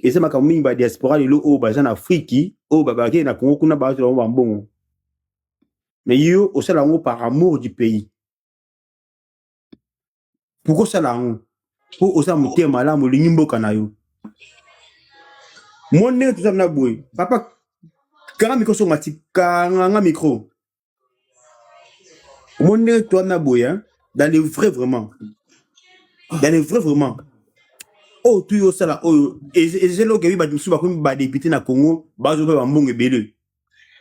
eza makambo mingi. Badiaspora lelo oyo baza na Afriki oyo bakei na Congo kuna, bazwa bango bambongo, mais yo osala yango par amour du pays. Pourquoi osala yango? Mpo osala motema malamu, olingi mboka na yo. Mo ndenge toza na boye, papa, kanga micro, songa ti kanganga micro. Mo ndenge toza na boye, hein, dans le vrai vraiment, dans le vrai vraiment, oyo tu yo osala oyo eza eloko ebi. Bato mosusu bakomi badéputé na Congo, bazwa mpe bambongo ebele,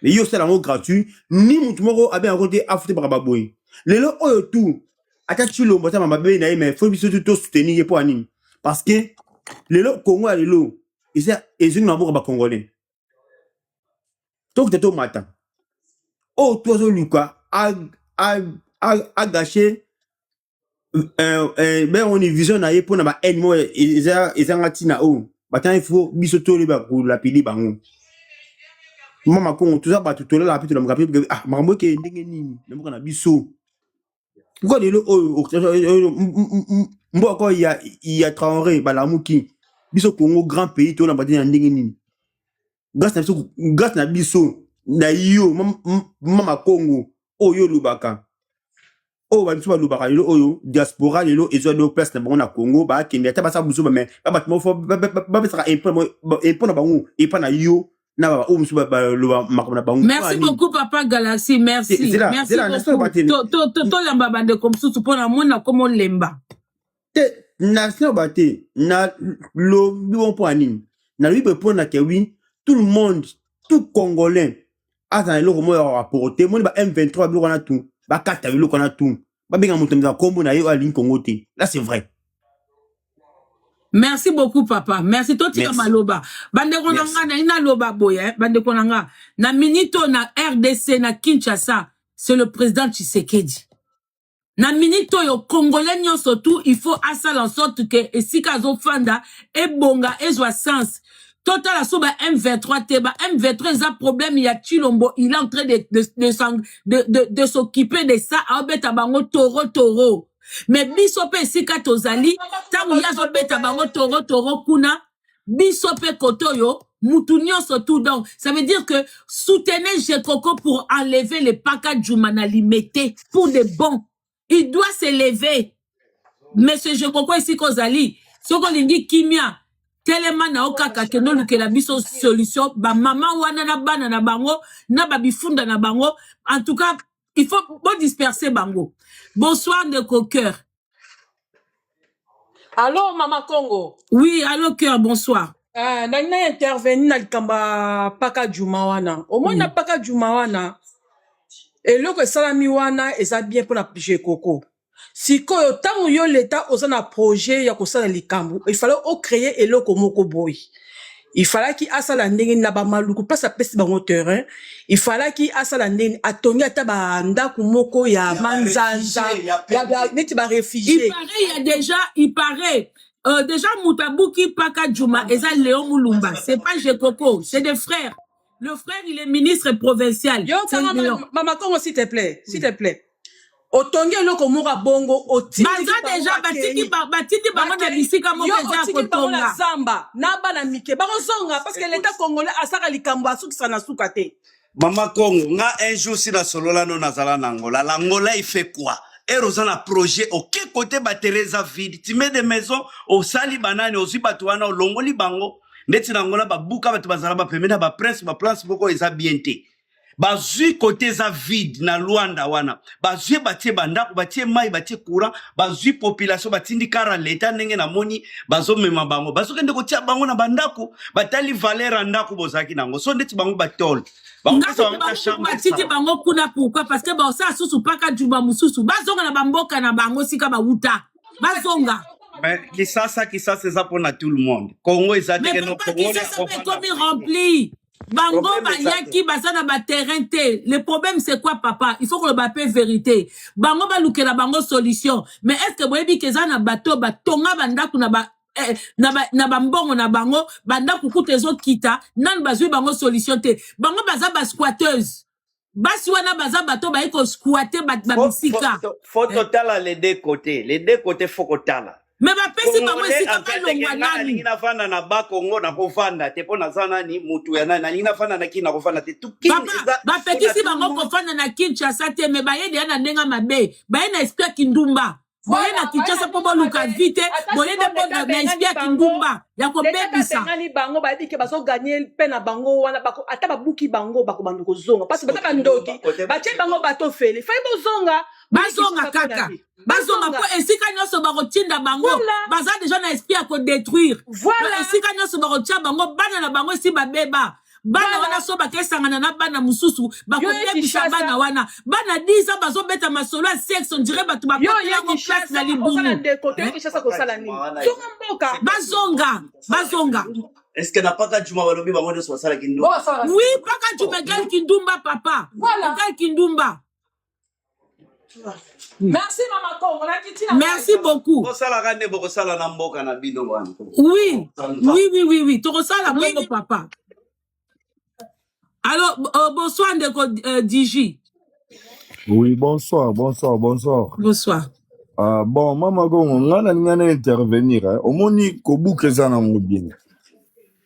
mais yo osala yango gratuit. Ni motu moko abengako te afute baka baboye. Lelo oyo tu ata Tshilombo ata mabe na ye, mais faut biso tu tosoutenir ye. Mpo ya nini? Parce que lelo Congo ya lelo eza ezongi na maboko ya bacongolais. Tokita tomata, oyo tu azoluka agâcher ben vision na ye mpona bahaine moko ezanga ntina oyo batanga. Ifo biso toyeba kolapide bango. Mama Kongo, toza bato tolalaka mpe tolamuka mpe. Ah, makambo eke ndenge nini na mboka na biso? Pourquoi lelo oyo mboka oyo ya Traoré balamuki biso Congo grand pays, tolamba te na ndenge nini? Grâce na biso, grâce na biso na yo, mama Kongo, oyo olobaka, oyo babiso balobaka lelo oyo diaspora lelo ezwa do place na bango na Congo. Bakende ata basala buzoba, mais babato moko bapesaka impôt na bango epa na yo na oyo mosusu baloba makambo na bango. Merci beaucoup, papa Galaxy, merci. Merci beaucoup. Toyamba bandeko mosusu mpo na mona komo olemba. Te, nasinoba te. Nalobi bo mpo ya nini? Nalobi boye mpo na ke oui, tout le monde, tout Congolais aza na eloko moko ya apporter. Moni ba M23, biloko wana tu bakata, biloko wana tu babenga moto na nkombo na ye oyo alingi Kongo te. Là, c'est vrai. Merci beaucoup, papa, merci. Totika maloba. Bandeko na nga, nayi naloba boye. Bandeko na nga, na minute oyo na RDC, na Kinshasa, c'est le président Tshisekedi. Na minute oyo, Congolais nyonso tu, il faut asala en sorte ke esika azofanda ebonga, ezwa sens. Totala so ba M23 te. Ba M23 eza problème ya Tshilombo. Il est en train de s'occuper de ça, aobeta bango toro toro. Mais biso mpe esika tozali, ntango ye azobeta bango toro toro kuna, biso mpe kote oyo, mutu nyonso tout. Donc ça veut dire que soutenez Jekoko pour enlever le Pakadjuma na Limete pour de bon. Il doit se lever, monsieur Jekoko. Esika ozali, soki olingi kimia, telema na yo kaka, kende olukela biso solution. Bamama wana na bana na bango na babifunda na bango, en tout cas il faut bodisperser bango. Bonsoir, ndeko Cœur. Allo, Mama Congo. Oui, allo Cœur, bonsoir. Ah, nangi na intervenir na likambo ya Pakadjuma wana. Omoni na Pakadjuma wana, eloko esalami wana eza bien mpona Jekoko. Sikoyo ntango yo leta oza na projet ya kosala likambo, il fallait ocréer eloko moko boye. Il fallaki asala ndenge na bamaluku place apesi bango terrain, il fallaki asala ndenge atongi ata bandako moko ya manzanza neti Il baréfugiés. Paraît il y a déjà, il paraît déjà Moutabuki Pakadjuma eza Léon Moulumba, c'est pas Jekoko, c'est des frères. Le frère, il est ministre provincial. Yo C'est kanga. Léon. Mama Kongo, s'il te plaît, s'il te plaît, otongi eloko moko ya bongo, otindiki Baza bango. déjà batiki Bakei. batindi bango na Bakei. bisika moko Yo eza ya otiki bango na kotonga. zamba na bana mike, bakozonga parce que l'état congolais asaka likambo, asukisa na suka te. Mama Congo, nga un jour si nasolola no, nazala na Angola. L'Angola, il fait quoi? Ere oza na projet, oke kote baterrain eza vide, tu mets des maisons, osali banani, ozwi bato wana, olongoli bango. Ndeti na Angola, babuka bato bazala bapembeni na baprince, baplace moko eza bien te, bazwi kote eza vide na Lwanda wana, bazwi, batie bandako, batie mai, batie courant, bazwi population, batindi kara leta. Ndenge namoni bazomema bango, bazokende kotia bango na bandako, batali valeur ya ndako bozalaki nango. So ndeti bango batole bakopesa Nga bango ta kutu chambre. batindi bango kuna, pourquoi? Parce que baosala susu Pakadjuma mosusu, bazonga na bamboka na bango sika bawuta, bazonga. Mais Kisasa, Kisasa eza mpona tout le monde. Congo eza te Mais ke no papa, Congolais Kisasa mpe akofanda. ekomi rempli. Bango Problème eza te. bayaki baza na baterrain te. Le problème, c'est quoi, papa? Il faut koloba mpe vérité. Bango balukela bango solution, mais est ce que boyebi ke eza na bato batonga bandako na ba eh, na bambongo na bango, bandako kuta ezokita, nanu bazwi bango solution te. Bango baza basquatteuse. Basi wana baza bato baye kosquatter babisika. Faut totala les deux côtés, les deux côtés faut kotala. Mais bapesi bango Congolais esika aza teke balongwa nga nalingi nanu. navanda na Bakongo, nakovanda te mpo naza nani, mutu ya nani, nalingi navanda na Kini, nakovanda te. Kini Papa, eza mpona bapekisi tout le bango monde. kofanda na Kinshasa te, mais baye deya na ndenge mabe, baye na esprit ya kindumba. Boye Voilà, na baye na Kinshasa mpo ndenge boluka mabe. vi te. Ata Boye nde sikoyo mpo leta na abengani esprit ya bango, kindumba ya leta kobebisa. abengani bango, bayebi ke bazoganye mpe na bango wana, ata babuki bango, bakobanda kozonga parce que baza bandoki. Kote Batie bango bato fele fai bozonga, boye Bazonga Kinshasa mpona kaka te. bazonga Bazonga. mpo esika nyonso bakotinda bango, Voilà. baza deja na esprit ya kodétruire. Donc Voilà. esika nyonso bakotia bango, bana na bango esi babeba bana wana, Voilà. so bakesangana na bana mosusu, Yo ye bakobebisa bana Kinshasa wana. Bana 10 ans bazobeta masolo ya sexe, on dirait bato yo bakotela ye yango place na Kinshasa osala libumu. ndeko te, yo Eh? Kinshasa Paka kosala Juma nini? wana Zonga mboka. Bazonga, bazonga. Est ce que na Paka Juma balobi bango nyonso basalaki Bo ndumba? basala Oui, Paka Juma egal kindumba, papa. Voilà. Egal kindumba. Merci mama Kongo, nakiti na ngai. Merci beaucoup. Bosalaka nde bokosala na mboka na bino wana. Oui. Ça nous va. Oui, tokosala bongo, papa. Alors bonsoir ndeko Dj. Oui, bonsoir, bonsoir, bonsoir. Bonsoir. Ah, bon, Mama Gongo, nga nalinga na intervenir. Hein. Omoni kobuka eza nango bien.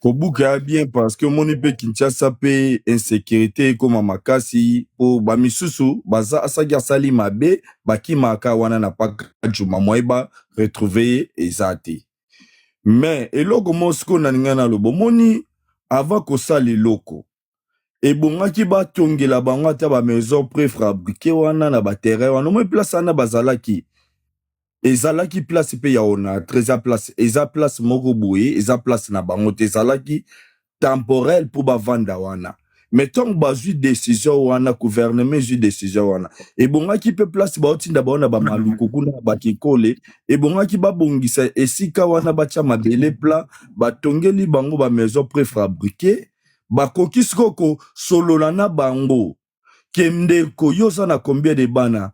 Kobuka ya bien parce que omoni mpe Kinshasa mpe insécurité ekoma makasi po bamisusu baza asaki asali mabe, bakimaka wana na Paka Juma, moye ba retrouver ye eza te. Mais eloko moko sikoyo nalinga naloba, omoni avant kosala eloko, ebongaki batongela bango ata bamaison préfabriqué wana na baterrain wana. Omoni place wana bazalaki, ezalaki place mpe ya Onatra, eza place moko boye, eza place na bango te, ezalaki temporel mpo bavanda wana. Mais ntango bazwi décision wana, gouvernement ezwi décision wana, ebongaki mpe place baotinda bango na bamaluku kuna na bakikole, ebongaki babongisa esika wana, batya mabele plat, batongeli bango bamaison préfabriqué. Bakoki sikoyo kosolola na bango ke ndeko, yo oza na combien de bana?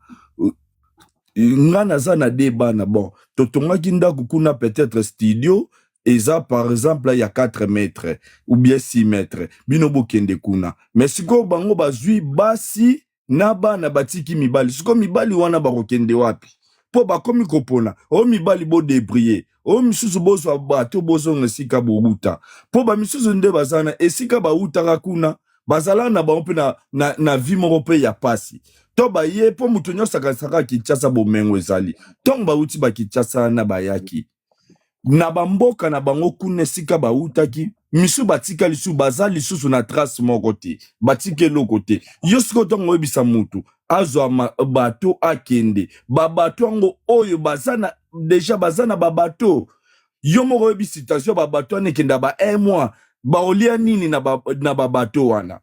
Nga naza na de bana. Bon, totongaki ndako kuna, peut-être studio eza par exemple ya 4 mètres ou bien 6 mètres, bino bokende kuna. Mais sikoyo bango bazwi basi na bana, batiki mibali. Sikoyo mibali wana bakokende wapi? Mpo bakomi kopona oyo mibali bodébrouiller, oyo misusu bozwa bato bozonga esika bowuta, mpo bamisusu nde baza na esika bawutaka kuna, bazala na bango mpe na vie moko mpe ya pasi to baye, mpo moto nyonso akanisaka Kinshasa bomengo ezali. Ntongo bawuti bakinshasa wana, bayaki na bamboka na bango kuna esika bawutaki, misu batika lisusu, baza lisusu na trace moko te, batika eloko te. Yo sikoyo ntongo oyebisa mutu azwa bato akende, babato yango oyo baza na deja, baza na babato, yo moko oyebi situation, babato wana ekenda ba un mois, baolia nini na babato wana?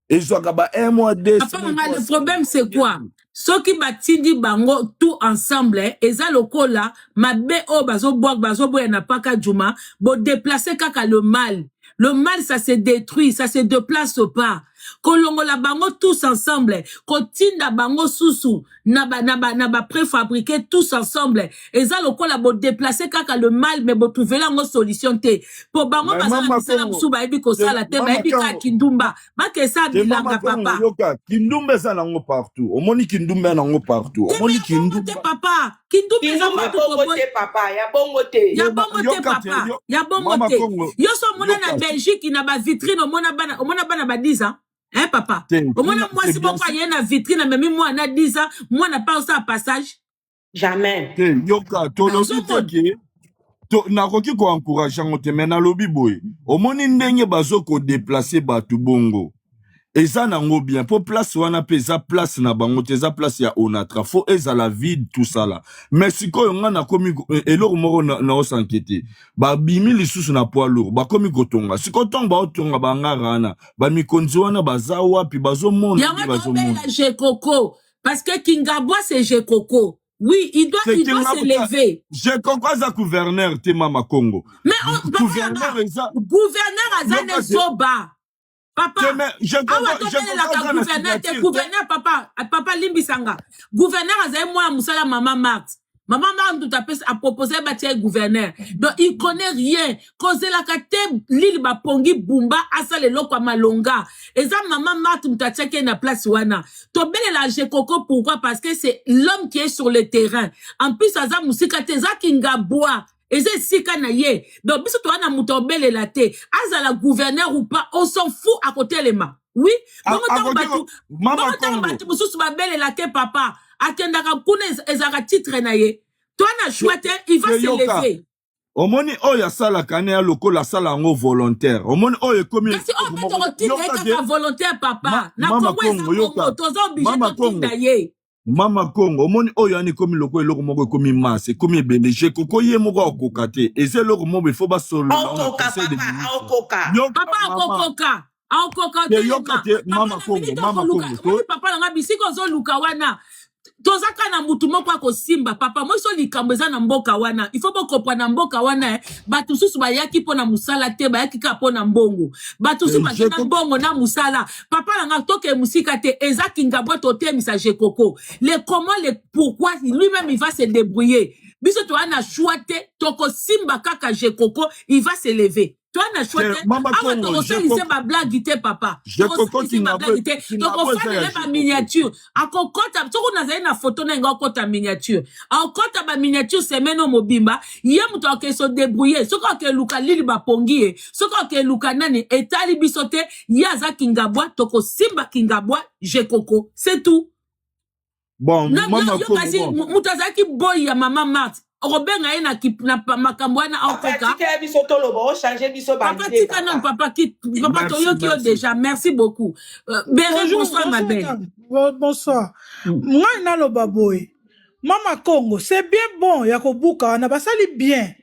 Ezwaka ba un mois, deux Papa semaines, nanga, trois le problème semaines. c'est quoi? Soki batindi bango tout ensemble, eza lokola mabe oyo bazobwaka, bazoboya na Paka Juma. Bodéplace kaka le mal. Le mal, ça se détruit, ça se déplace pas. Kolongola bango tous ensemble, kotinda bango susu na ba préfabriqué tous ensemble, eza lokola bodéplace kaka le mal, mais botrouvela yango solution te, po bango Mais baza na Mama misala Kongo mosusu bayebi te, kosala te. Mama Bayebi kaka Kongo kindumba, bakesa te, Mama bilanga, Kongo, papa. yoka, kindumba eza nango partout. Omoni kindumba ya nango partout. Te, me Omoni ya bongo te. kindumba. Papa, kindumba eza Kindumba partout. bongo Koboy te, papa, ya bongo te. Ya Te, bongo te. yoka te. Papa, Yo, ya bongo Mama te. Kongo, Yo so omona na yoka Belgique, na bavitrine, omona bana, omona bana ba 10 ans, hein, papa? Te, Omona kuna te, mwasi bien moko sûr. aye na vitrine, amemi mwana 10 ans, mwana pa osala passage. Jamais. Te, yoka, tolobi te Ozomona. ke to, nakoki koencourager yango te, me nalobi boye: omoni ndenge bazokodéplacer bato bongo, eza nango bien, mpo place wana mpe eza place na bango te, eza place ya Onatra, faut ezala vide, tosala. Mais sikoyo nga nakomi eloko moko naosanke te, babimi lisusu na poids lourd, bakomi kotonga. Sikoyo ntongo baotonga bangara wana, bamikonzi wana baza wapi? Bazomona Yango nde bazomona. tobela Jekoko parce que Kingabwa, c'est Jekoko. Oui, il doit C'est il doit se Kingabwa. lever. Jekoko aza gouverneur te, Mama Congo. Mais oh, papa Gouverneur nanga, eza gouverneur aza yoka ne te. zoba. Papa, Te, mais je awa comprends, je tobelelaka comprends na gouverneur te. signature te. Gouverneur, papa, papa, limbisanga, gouverneur azali mwana mosala mama Marthe. Mama Marthe mutu apesi, apropose batia ye gouverneur, donc il connaît rien. Kozelaka te Lili Bapongi Bumba asala eloko ya malonga. Eza mama Marthe mutu atiaki ye na place wana. Tobelela Jekoko pourquoi? Parce que c'est l'homme qui est sur le terrain. En plus aza mosika te, eza Kingabwa, eza esika na ye. Donc biso toza na moto aobelela te. Azala gouverneur ou pas, on s'en fout, akotelema. Oui, bongo ntango Akoki bato, mama bongo ntango Congo. Bato mosusu babelelake papa akendaka kuna, ezalaka titre na ye. Toa na choix te, il va Te se yoka. lever. Omoni oyo asalaka ne ya lokola asala yango volontaire. Omoni oyo ekomi Kasi oyo eloko mpe moko. tokotinda ye Yoka kaka te. volontaire, papa. Na Mama Kongo eza Congo, bongo, yoka. toza obligé Mama totinda Congo. ye. Mama Congo, omoni oyo wana ekomi lokola eloko moko ekomi masse, ekomi ebele. Jekoko ye moko akokoka te. Eza eloko moko il faut basolola yango na Aokoka conseil des papa, ministres. aokoka. Yoka Papa mama. akokoka, akokoka Te yoka otelema te papa mama na Congo, minute mama okoluka. Congo. To Omoni papa nanga, bisika ozoluka wana, toza kaka na mutu moko akosimba. Papa, moi so likambo eza na mboka wana, il faut bokopwa na mboka wana, eh. Bato mosusu bayaki mpo na mosala te, bayaki kaka mpo na mbongo. Bato mosusu te bazwi na Jekoko mbongo na mosala. Papa nanga, tokee mosika te, eza Kingabwa. Totemisa Jekoko. Le comment, le pourquoi, lui-même il va se débrouiller. Biso toza na choix te, tokosimba kaka Jekoko, il va se lever. Toza na choix te te. mama Awa Congo, tokosalise Jekoko bablague te, papa. Jekoko Tokosalise Kingabwa bablague te. Kingabwa eza ya Tokofanele Jekoko. baminiature. Akokɔta soki nazali na foto na yenga, akɔta miniature, akɔta baminiature semaine oyo mobimba. Ye moto akee se débrouiller. Soki akeluka Lili Bapongi ye, soki akeluka nani, etali biso te. Ye aza Kingabwa, tokosimba Kingabwa Jekoko, c'est tout. Bon, Na, yo, mama yo Congo, kasi bon. moto azalaki boyi ya mama Marthe, okobenga ye na makambo wana, Papa, aokoka. tikela biso toloba, ochange biso Papa, baidée tika nanu. papa. Papa, papa, Merci, toyoki yo merci. déjà. Merci beaucoup. Béré, Bonjour, bonsoir ma bonsoir, belle. Dame. Bonsoir. Ngai naloba boye. Mama Congo, c'est bien bon ya kobuka wana, basali bien.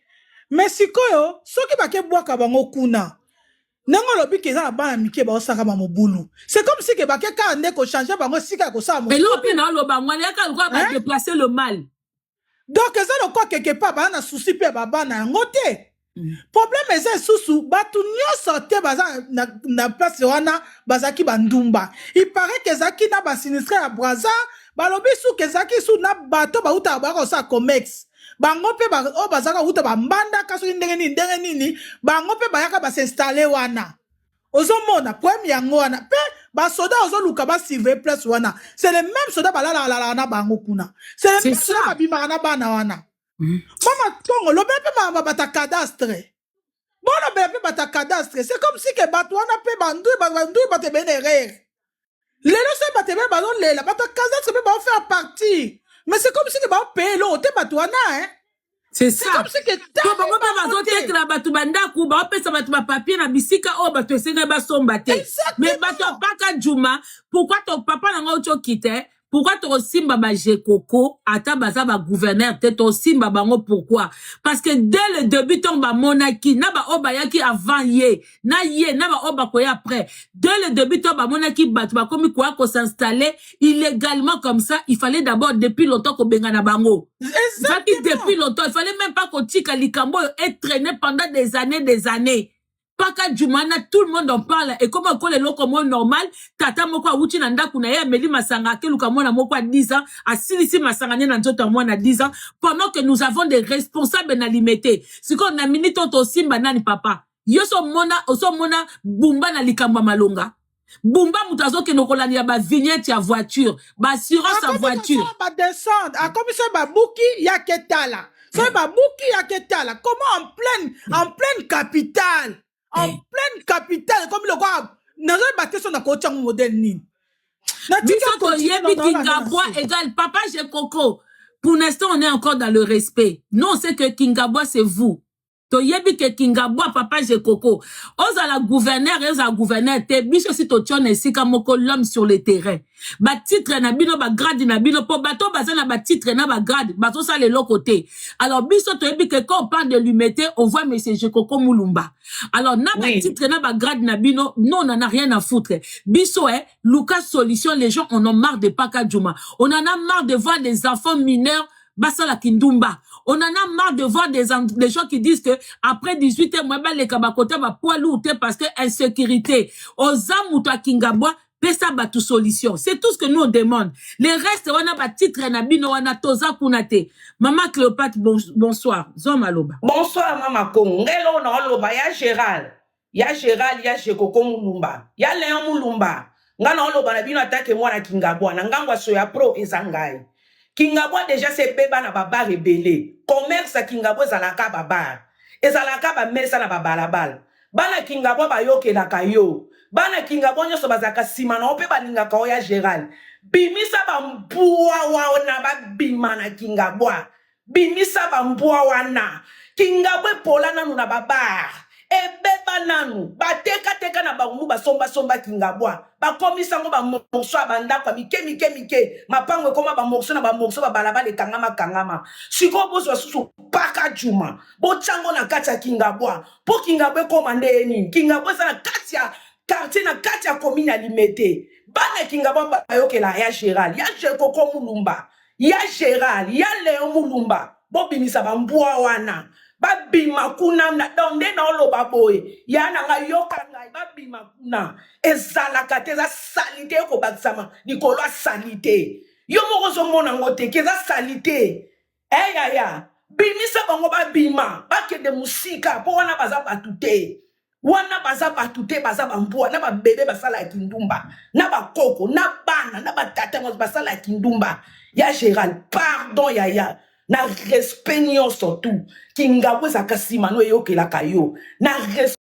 Mais sikoyo, soki bakebwaka bango kuna, ndenge olobi ke eza na bana mike baosaka bamobulu, c'est comme si ke bake kaka nde kochange bango esika ya kosala Eloko mpe mobulu. naoloba ngwana yaka lokola Hein? badeplace le mal. Donc eza lokola quelque part baza na souci mpe ya babana yango te. Problème eza lisusu, bato nyonso te baza na place wana bazalaki bandumba. Il paraît ke ezalaki na basinistre ya Braza. Balobi suki ezalaki su na bato bautaka, bayaka kosala comex. Bango mpe oyo bazalaka kouta bambandaka, soki ndenge nini, ndenge nini, bango mpe bayaka basinstalle wana. Ozomona problème yango wana mpe basoda ozoluka basurveille place wana, c'est le même soda balalalalaka na bango kuna, c'est le C'est même soda ça. babimaka na bana wana. Mama Ntongo, lobela mpe makambo ya bato ya cadastre. Bolobela mpe bato ya cadastre. C'est comme si ke bato wana mpe bandui bandui, bato ebele na erreur. Lelo so bato ebele bazolela, bato ya cadastre mpe baofaire partie, mais c'est comme si ke baopaye eloko te bato wana, hein. C'est C'est ça. comme si ke To bango tali mpe bango te. bazotekela bato bandako, baopesa bato bapapier na bisika oyo bato esengeli basomba te. Mais bato Exactement. apaka juma, pourquoi to papa na ngai otoki te? Pourquoi tokosimba bajekoko ata baza bagouverneur te? Tosimba bango pourquoi? Parce que dès le début, ntongo bamonaki na baoyo bayaki avant ye na ye na baoyo bakoya après, dès le début ntongo bamonaki bato bakomi koya kosinstaller illégalement comme ça, il fallait d'abord depuis longtemps kobengana bango. Zaki, depuis longtemps, il fallait même pas kotika likambo oyo etraîner pendant des années, des années. Paka Jumana, tout le monde en parle. Et comment ekolo eloko moko normal, tata moko awuti na ndako na ye, ameli masanga, akeluka mwana moko ya 10 ans, asilisi masanga nye na nzoto ya mwana 10 ans, pendant que nous avons des responsables na Limete. Sikoyo na minute oyo tosimba nani, papa? Yo so omona, osomona Bumba na likambo ya malonga. Bumba moto azokende kolandela bavignette ya voiture, baassurance ya Akomi voiture. kosala badescendre, akomi soki babuki yake tala, soki babuki yake tala. Comment en pleine capitale, en pleine capitale, ekomi lokola nazoyeba te so nakotia yango modèle nini. Natika Biso continue. toyebi Naolanda na Kingabwa se. égal papa Jekoko. Pour l'instant, on est encore dans le respect. Nous, on sait que Kingabwa, c'est vous. Toyebi ke Kingabwa, papa Jekoko, ozala gouverneur, ezala gouverneur te, biso si totiona esika moko, l'homme sur le terrain. Batitre na bino, bagrade na bino, mpo bato baza na batitre na bagrade bazosala eloko te. Alors biso toyebi ke quand on parle de Limete, on voit monsieur Jekoko Mulumba. Alors na batitre na bagrade na bino, nous on en a rien à foutre. Biso, eh, luka solution. Les gens en ont marre de Paka Juma. On en a marre de voir des enfants mineurs basala kindumba. On en a marre de voir des, des gens qui disent que après 18 heures, moi, baleka bakota ba poids lourd te parce que insécurité. Oza mutu ya Kingabwa, pesa bato solution. C'est tout ce que nous on demande. Le reste, wana ba titre na bino wana toza kuna te. Maman Cléopâtre, bon, bonsoir. Zwa maloba. Bonsoir mama Kongo. Ngai eloko na oloba ya Gérald. Ya Gérald ya Jekoko Mulumba. Ya Léon Mulumba. Ngai na oloba na bino atake mwana Kingabwa na ngambo ya Soya Pro eza ngai. Kingabwa deja se ebeba na ba bar ebele. Commerce ya Kingabwa ezalaka ba bar. Ezalaka ba mesa na ba balabala. Bana Kingabwa bayokelaka yo. Bana Kingabwa nyonso bazalaka sima na yo pe balingaka yo ya Gerald. Bimisa ba mbwa wana babima na Kingabwa. Bimisa ba mbwa wana. Kingabwa epola nanu na ba bar. Ebeba nanu. Bateka teka na barumbu basomba somba Kingabwa. Bakomisa yango ba morceaux ya ba ndako ya mike mike mike. Mapango ekoma ba morceaux na ba morceaux ba balabala ekangama kangama. Sikoyo bozwa susu paka djuma. Botia yango na kati ya Kingabwa. Po Kingabwa ekoma ndeye nini? Kingabwa eza na kati ya quartier na kati ya commune ya Limete. Bana Kingabwa bayokela ya Gerald, ya Jekoko Mulumba. Ya Gerald, ya Leon Mulumba, bobimisa ba mbwa wana. Babima kuna na donc nde naoloba boye ya na ngai yoka ngai babima kuna ezalaka te eza salite ekobakisama likolo ya salite yo moko ozomona yango te ke eza salite eh yaya bimisa bango babima bakende mosika mpo wana baza bato te wana baza bato te baza bambwa na babebe basalaka kindumba na bakoko na bana na batata basalaka kindumba ya Gerald pardon yaya na respect nyonso tu Kingabwa ezalaka nsima no eyokelaka yo na respect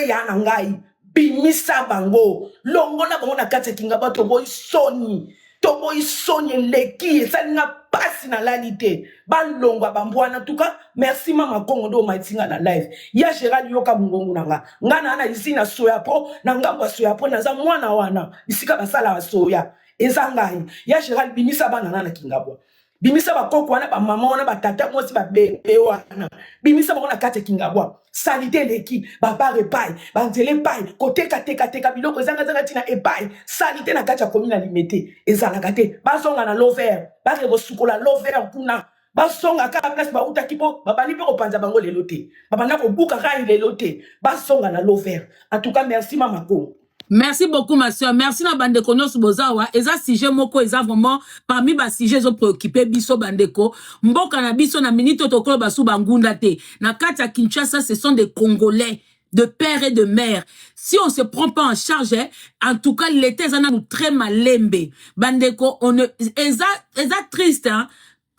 ya na ngai bimisa bango longola bango na kati ya Kingabwa toboyi soni toboyi soni eleki esali nga pasi nalali te balongwa bambwana tuka merci mama Kongo nde omatisi nga na live ya Gerald yoka mongongo na nga nga na na usine ya soya po na ngambo ya soya po naza mwana wana bisika basalaka soya eza ngai ya Gerald bimisa bana na na Kingabwa bimisa bakoko wana bamama wana batata mwasi babebe wana bimisa bango na kati ya Kingabwa salite eleki babar epai banzela epai kotekateka biloko ezangazanga ntina epai salite na kati ya commune ya Limete ezalaka te bazonga na lover bake kosukola lover kuna bazonga kaka place bautaki mpo babandi mpe kopanza bango lelo te babanda kobuka rai lelo te bazonga na lover en tout cas merci mama Kongo. Merci beaucoup ma soeur. Merci na bandeko nyonso bozawa. Eza sujet moko eza vraiment parmi ba sujets ezo préoccuper biso bandeko. Mboka na biso na minute tokolo basu bangunda te. Na kati ya Kinshasa ce sont des Congolais de père et de mère. Si on se prend pas en charge, eh, en tout cas l'état eza nanu très malembe. Bandeko on ne eza eza triste hein.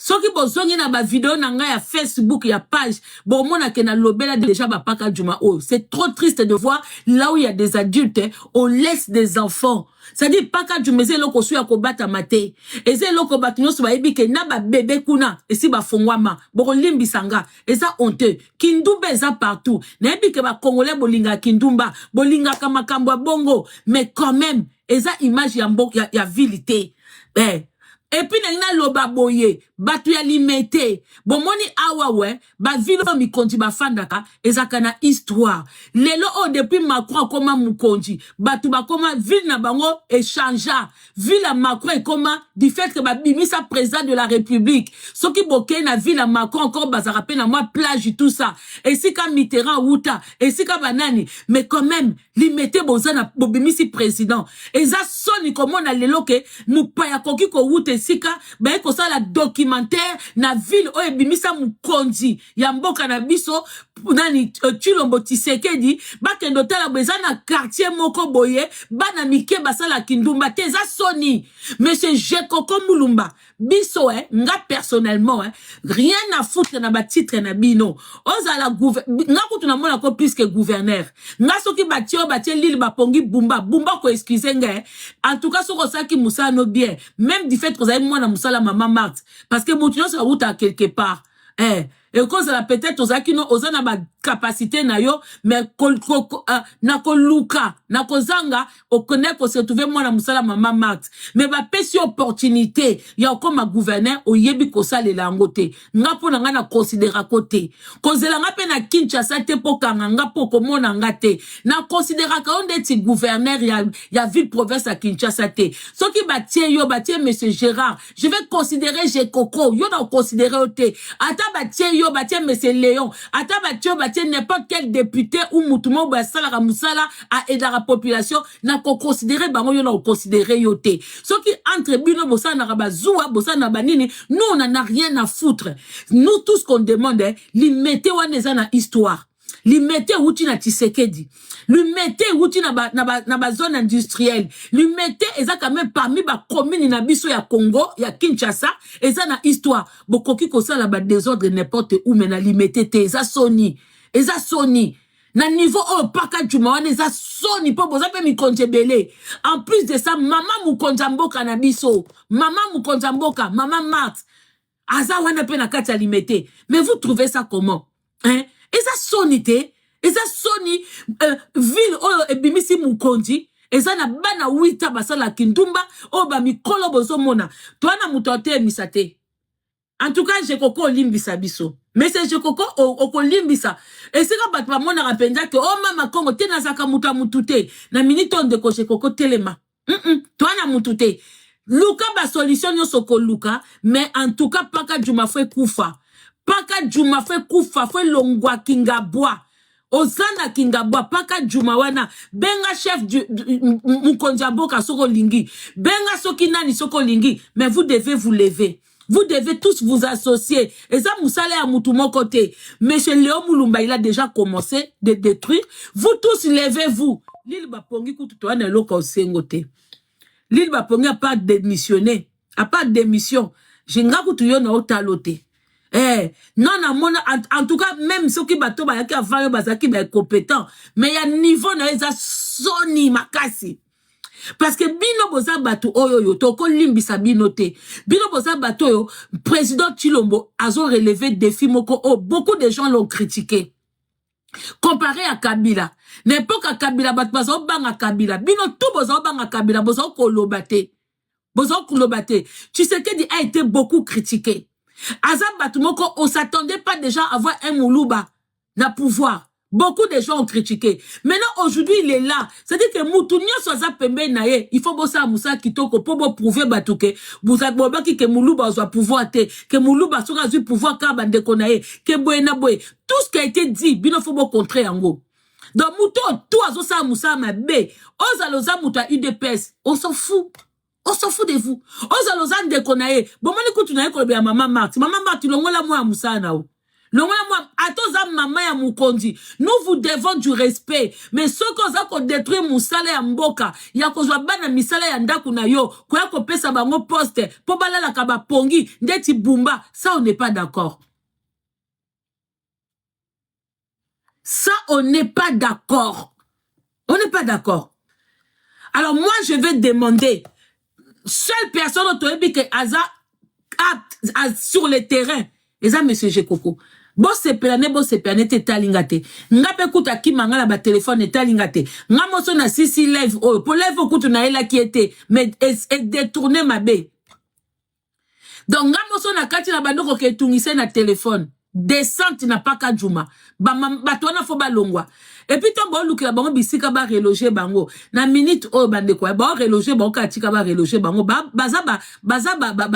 Soki bozongi na ba video na ngai ya Facebook ya page, bomona ke na lobela déjà ba paka juma oyo. C'est trop triste de voir là où il y a des adultes, on laisse des enfants. C'est-à-dire paka juma eza eloko su ya kobatama te. Eza eloko bato nyonso bayebi ke na ba bebe kuna esi bafongwama. Bokolimbisa nga. Eza honteux. Kindumba eza partout. Nayebi ke ba Congolais bolingaka kindumba, bolingaka makambo ya bongo, mais quand même eza image ya mboka ya, ya ville te. Eh, et puis nalingi naloba boye bato ya Limete bomoni awa we bavile oyo mikonzi bafandaka ezalaka na histoire lelo oyo depuis Macron akoma mokonzi bato bakoma ville na bango echangea ville ya Macron ekoma du fait que babimisa président de la république soki bokei na ville ya Macron encore bazalaka mpe na mwa plage tout ça esika Mitterrand awuta esika banani mais quand même Limete boza na bobimisi président eza soni komona lelo ke mopaya akoki kowuta esika baye kosala documentaire na ville oyo ebimisa mokonzi ya mboka na biso nani Tshilombo Tshisekedi bakende otala boye eza na quartier moko boye bana mike basala kindumba te eza soni monsieur Jekoko Mulumba biso eh, nga personnellement eh, rien à foutre na batitre na bino ozala nga kutu namona ko plus que gouverneur nga soki batie oyo batie lile bapongi bumba bumba ko excuse nga eh. En tout cas soki osalaki mosala no bien même du fait kozali mwana mosala mama Marthe parce que motu nyonso awutaka quelque part eh, ekozala peut-être ozalaki no oza na ba capacité na yo, mais ko, ko, ko, na koluka na kozanga okende ko se retrouver mwana mosala mama Marthe, mais bapesi yo opportunité ya okoma gouverneur, oyebi kosalela yango te. Nga mpo na nga na considérako te, kozela nga mpe na Kinshasa te mpo kanga nga mpo komona nga te. Na considéraka yo ndeti gouverneur ya ville province ya Kinshasa te. Soki batie yo, batie monsieur Gérard, je vais considérer Jekoko, yo na considérer yo te. Ata batie yo, batie monsieur Léon, ata batie yo, batie n'importe quel député ou mutu moko boye asalaka mosala, aaidaka population, na koconsidérer bango, yo na koconsidérer yo te. Soki entre bino bosalanaka bazuwa, bosalana banini, nous on en a rien à foutre. Nous, tout ce qu'on demande, eh, Limete wana eza na histoire. Limete euti na Tshisekedi, Limete euti na bazone industrielle. Limete eza quand même parmi bacommune na biso ya Congo ya Kinshasa, eza na histoire. Bokoki kosala badésordre n'importe où, mais na Limete te. Eza soni, eza soni na niveau oyo Paka Juma wana, eza soni mpo boza mpe mikonzi ebele. En plus de ça, mama mokonzi ya mboka na biso, mama mokonzi ya mboka, mama Marthe, aza wana mpe na kati ya Limete. Mais vous trouvez ça comment, hein? Eza soni te, eza soni. Ville oyo ebimisi mokonzi eza na bana 8 basalaki ndumba oyo bamikolo bozomona towana, moto atelemisa te. En tout cas, Jekoko, olimbisa biso. Mais Jekoko, okolimbisa esika bato bamonaka mpenza ke o oh, mama Kongo te, nazalaka moto ya mutu te. Na minute oyo, ndeko Jekoko, telema. Toa na mutu te, luka basolution nyonso koluka, mais en tout cas Paka Juma faut ekufa. Paka Juma faut ekufa, faut elongwa Kingabwa. Oza na Kingabwa, Paka Juma wana, benga chef du mokonzi ya mboka soki olingi, benga soki nani soki olingi, mais vous devez vous lever, vous devez tous vous associer. Eza mosala ya mutu moko te. Monsieur Léon Mulumba, il a déjà commencé de détruire. Vous tous, levez-vous. Lili bapongi kutu toya na eloko osengo te. Lili bapongi a pas démissionné, a pas démission. Nga kutu yo na otalo te. Eh, non, namona en tout cas, même soki bato bayaki avant yo bazalaki baincompétent, mais ya niveau na yo eza soni makasi, parce que bino boza bato oyo oyo tokolimbisa bino te. Bino boza bato oyo président Tshilombo azo relever défi moko oyo beaucoup de gens l'ont critiqué comparé à Kabila. Na époque ya Kabila, bato bazobanga Kabila, bino tout bozobanga Kabila, bozokoloba te, bozokoloba te. Tshisekedi a été beaucoup critiqué. Aza bato moko, on s'attendait pas déjà à avoir un Moluba na pouvoir. Beaucoup de gens ont critiqué. Maintenant, aujourd'hui, il est là. C'est-à-dire que mutu nyonso aza pembeni na ye, il faut bosala mosala kitoko mpo boprouver bato ke bobaki ke Moluba azwa pouvoir te, ke Moluba soki azwi pouvoir kaka bandeko na ye, ke boye na boye. Tout ce qui a été dit, bino faut bocontrer yango. Donc mutu oyo tout azosala mosala mabe, ozala oza moto ya UDPS, on s'en fout, on s'en fout de vous. Ozala oza ndeko na ye, bomoni kutu na ye kolobela mama Marthe. Mama Marthe, longola mwa ya mosala na yo, longola mwa. Ata oza mama ya mokonzi, nous vous devons du respect, mais soki oza kodétruire mosala ya mboka, ya kozwa bana misala ya ndako na yo, koya kopesa bango poste mpo balalaka bapongi ndeti bumba, ça on n'est pas d'accord. Ça on n'est pas d'accord, on n'est pas d'accord. Alors moi, je vais demander, seule personne oyo toyebi ke aza apte sur le terrain eza monsieur Jekoko. Bosepela ne bosepela nete etalinga te. Nga mpe kutu akima nga na batelefone, etalinga te. Nga moso na sisi live oyo po live oyo kutu nayelaki ye te, mais edétourne mabe. Donc nga moso na kati na bandoko ke etungise na telefone descente na Paka Juma. Bato wana faut balongwa. Et puis ntango baolukela bango bisika bareloger bango na minute oyo, bandeko, baoreloger bango kaka, tika bareloger bango. Baza baza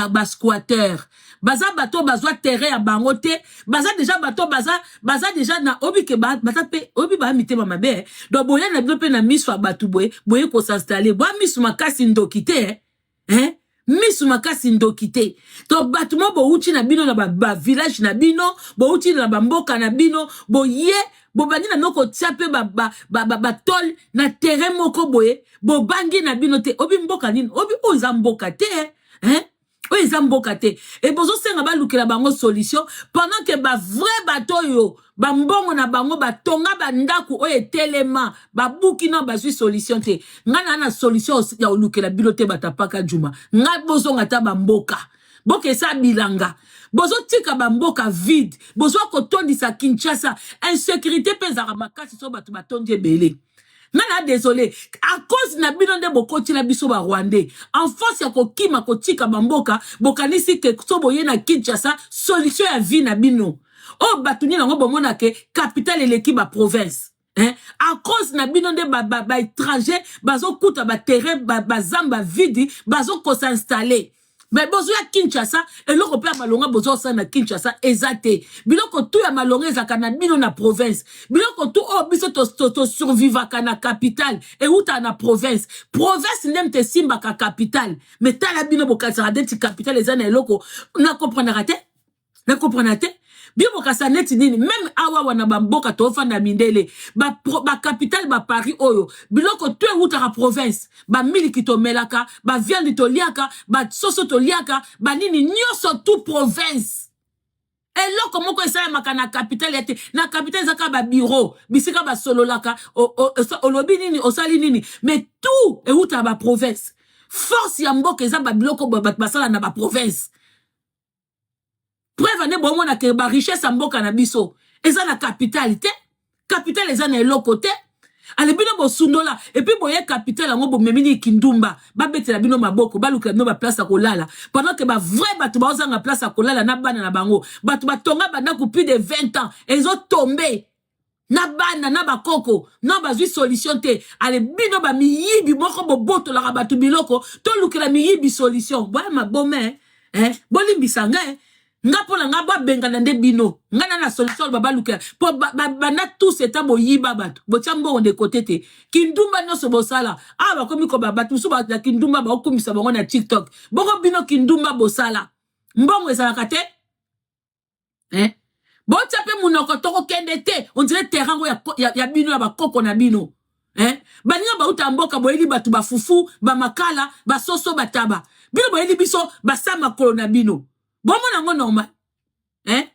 basquatter, baza bato bazwa terrain ya bango te, baza déjà bato baza déjà na oyebi ke baza mpe oyebi baya mitema mabe, eh. Donc boya na bino mpe na miso ya bato boye boye kos'installer, boya miso makasi ndoki te, eh? Eh? Miso makasi ndoki te. To bato mo bowuti na bino na bavillage ba na bino, bowuti na bamboka na bino, boye bobandi na bino kotia mpe batole ba, ba, ba, na terrain moko boye, bobangi na bino te. Obi mboka nini? Obi oyo eza mboka te, eh? Oyo eza mboka te. E bozosenga balukela bango solution pendant ke bavrai bato oyo bambongo na bango batonga bandako oyo etelema, babuki na bazwi solution te. Ngai na solution ya kolukela bino te. Bato Paka Juma, ngai bozonga ata bamboka. Bokesa bilanga. Bozotika bamboka vide. Bozwa kotondisa Kinshasa. Insécurité mpe ezalaka makasi so bato batondi ebele. Nga na désolé, à cause na bino nde bokotila biso ba Rwandais. En force ya kokima kotika bamboka, bokanisi ke so boye na Kinshasa solution ya vie na bino. Oyo bato nini yango bomona ke capitale eleki ba province. Hein? À cause na bino nde ba, ba, ba étranger bazokuta ba terrain ba, bazamba vide bazokosinstalle. Mais bozo ya Kinshasa eloko mpe ya malonga bozosala na Kinshasa eza te. Biloko tu ya malonga ezalaka na bino na province. Biloko tu oyo biso tosurvivaka to, to na capitale eutaka na province. Province nde moto esimbaka capitale. Mais tala bino bokanisaka neti capitale eza na eloko na comprenaka te. Na comprendre te. Bino bokasa neti nini meme awa wana bamboka tofanda mindele ba, ba capitale ba Paris oyo biloko to ewutaka province, bamiliki tomelaka, baviande toliaka, basoso toliaka, banini nyonso tout province. Eloko moko esalemaka na capitale ya te. Na capitale eza kaka babureau bisika basololaka, olobi nini, osali nini, mais tout ewutaka ba province. Force ya mboka eza babiloko bato basala na ba province. Preuve nde bomona ke ba richesse ya mboka na biso eza na capitale te. Capitale eza na eloko te. Ale bino bosundola epuis boye capitale yango bomemi nini kindumba, babetela bino maboko, balukela bino baplace ya kolala pendant ke ba vrai bato baozanga place ya kolala na bana na bango. Bato batonga bandako plus de 20 ans ezotombe na bana na bakoko no bazwi solution te. Ale bino bamiyibi moko bobotolaka bato biloko, tolukela miyibi solution. Boya mabome eh, bolimbisa nga eh. Nga mpo na nga babengana nde bino. Nga na na solution aloba balukela mpo banda tous eta boyiba bato, botia mbongo de kote te. Kindumba nyonso bosala awa bakomi koba bato mosusu na kindumba baokumisa bango na TikTok. Bongo bino kindumba bosala mbongo ezalaka te eh? Botia mpe monoko tokokende te, on dirait terrain yango ya, ya, ya bino ya bakoko na bino eh? Baninga bauta mboka boyeli bato bafufu bamakala basoso bataba, bino boyeli biso basa makolo na bino, bomona yango normal eh?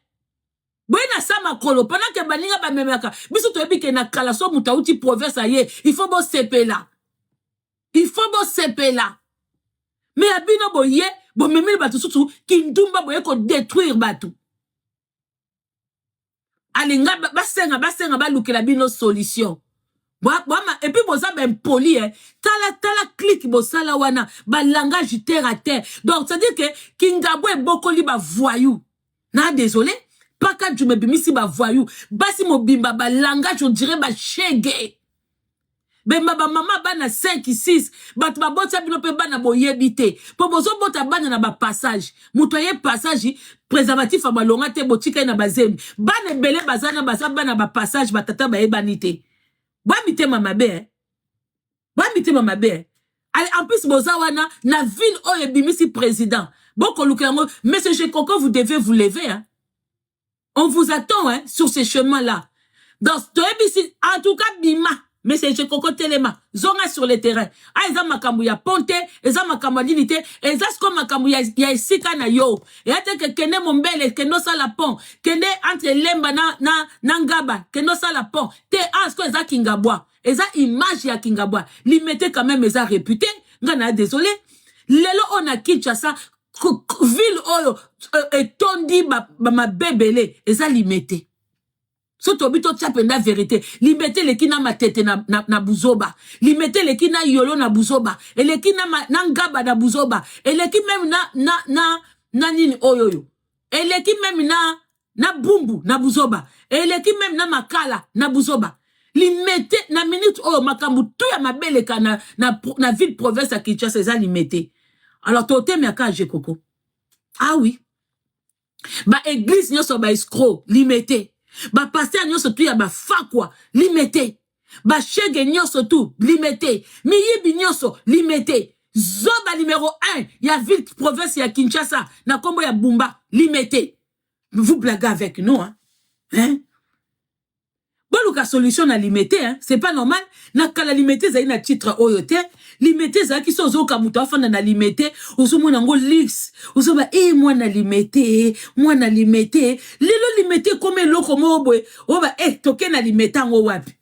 Boye na sa makolo pendant ke baninga bamemaka biso. Toyebi ke na kala so moto auti province aye, il faut bosepela, il faut bosepela. Me ya bino boye bomemeli bato susu kindumba, boye kodétruire bato. Alinga basenga basenga balukela bino solution. Et puis boza baimpoli eh. Tala tala clique bosala wana balangage terre à terre. Donc c'est à dire que Kingabwa ebokoli bavoyou na désolé paka Djuma ebimisi bavoyou basi mobimba balangage on dirait bashege bemba bamama bana 5 6 bato babotisa bino mpe bana boyebi te mpo bozobota bana na bapassage. Moto aye passage préservatif ya malonga te, botika ye na bazembi. Bana ebele baza na baza bana bapassage, batata bayebani te. Bwa mitema mabe eh? Bwa mitema mabe eh? Allez, en plus boza wana na ville oyo ebimisi président, bokoluka yango. Monsieur Jekoko, vous devez vous lever hein? On vous attend hein, sur ce chemin là. Donc toyebisi en tout cas bima monsieur Jekoko, telema, zonga sur le terrain. Ah, eza makambo ya ponte, eza makambo ya nini te, eza siko makambo ya, ya esika na yo. Eya te ke kende Mombele, kende osala pont, kende entre Lemba na, na, na Ngaba, kende osala pont te. Ah, siko eza Kingabwa, eza image ya Kingabwa. Limete quand même eza réputé. Nga na désolé, lelo oyo na Kinshasa ville oyo etondi bamabebele eza Limete. So tobi totia mpenza vérité, Limete eleki na Matete na, na, na buzoba. Limete eleki na Yolo na buzoba, eleki na, na Ngaba na buzoba, eleki meme na, na, na, na nini oyo oyo, eleki meme na, na Bumbu na buzoba, eleki meme na Makala na buzoba. Limete na minute oyo makambo tu ya mabe eleka na, na, na ville province ya Kinshasa eza Limete. Alors totemiaka Jekoko. Ah oui, ba église nyonso ba escroc Limete, ba pasteur nyonso tu ya bafakwa Limete, bashege nyonso tu Limete, miyibi nyonso Limete, zoba numéro 1 ya ville province ya Kinshasa na nkombo ya Bumba Limete. Vous blaguez avec nous hein? Hein? Boluka solution na Limete hein? C'est pas normal. Na kala Limete ezali na titre oyo te. Limete ezalaki so ozoyoka moto afanda na Limete, ozomona yango luxe, ozoba e mwana Limete, mwana Limete. Lelo Limete ekomi eloko moko boye oba e toke na Limete yango wapi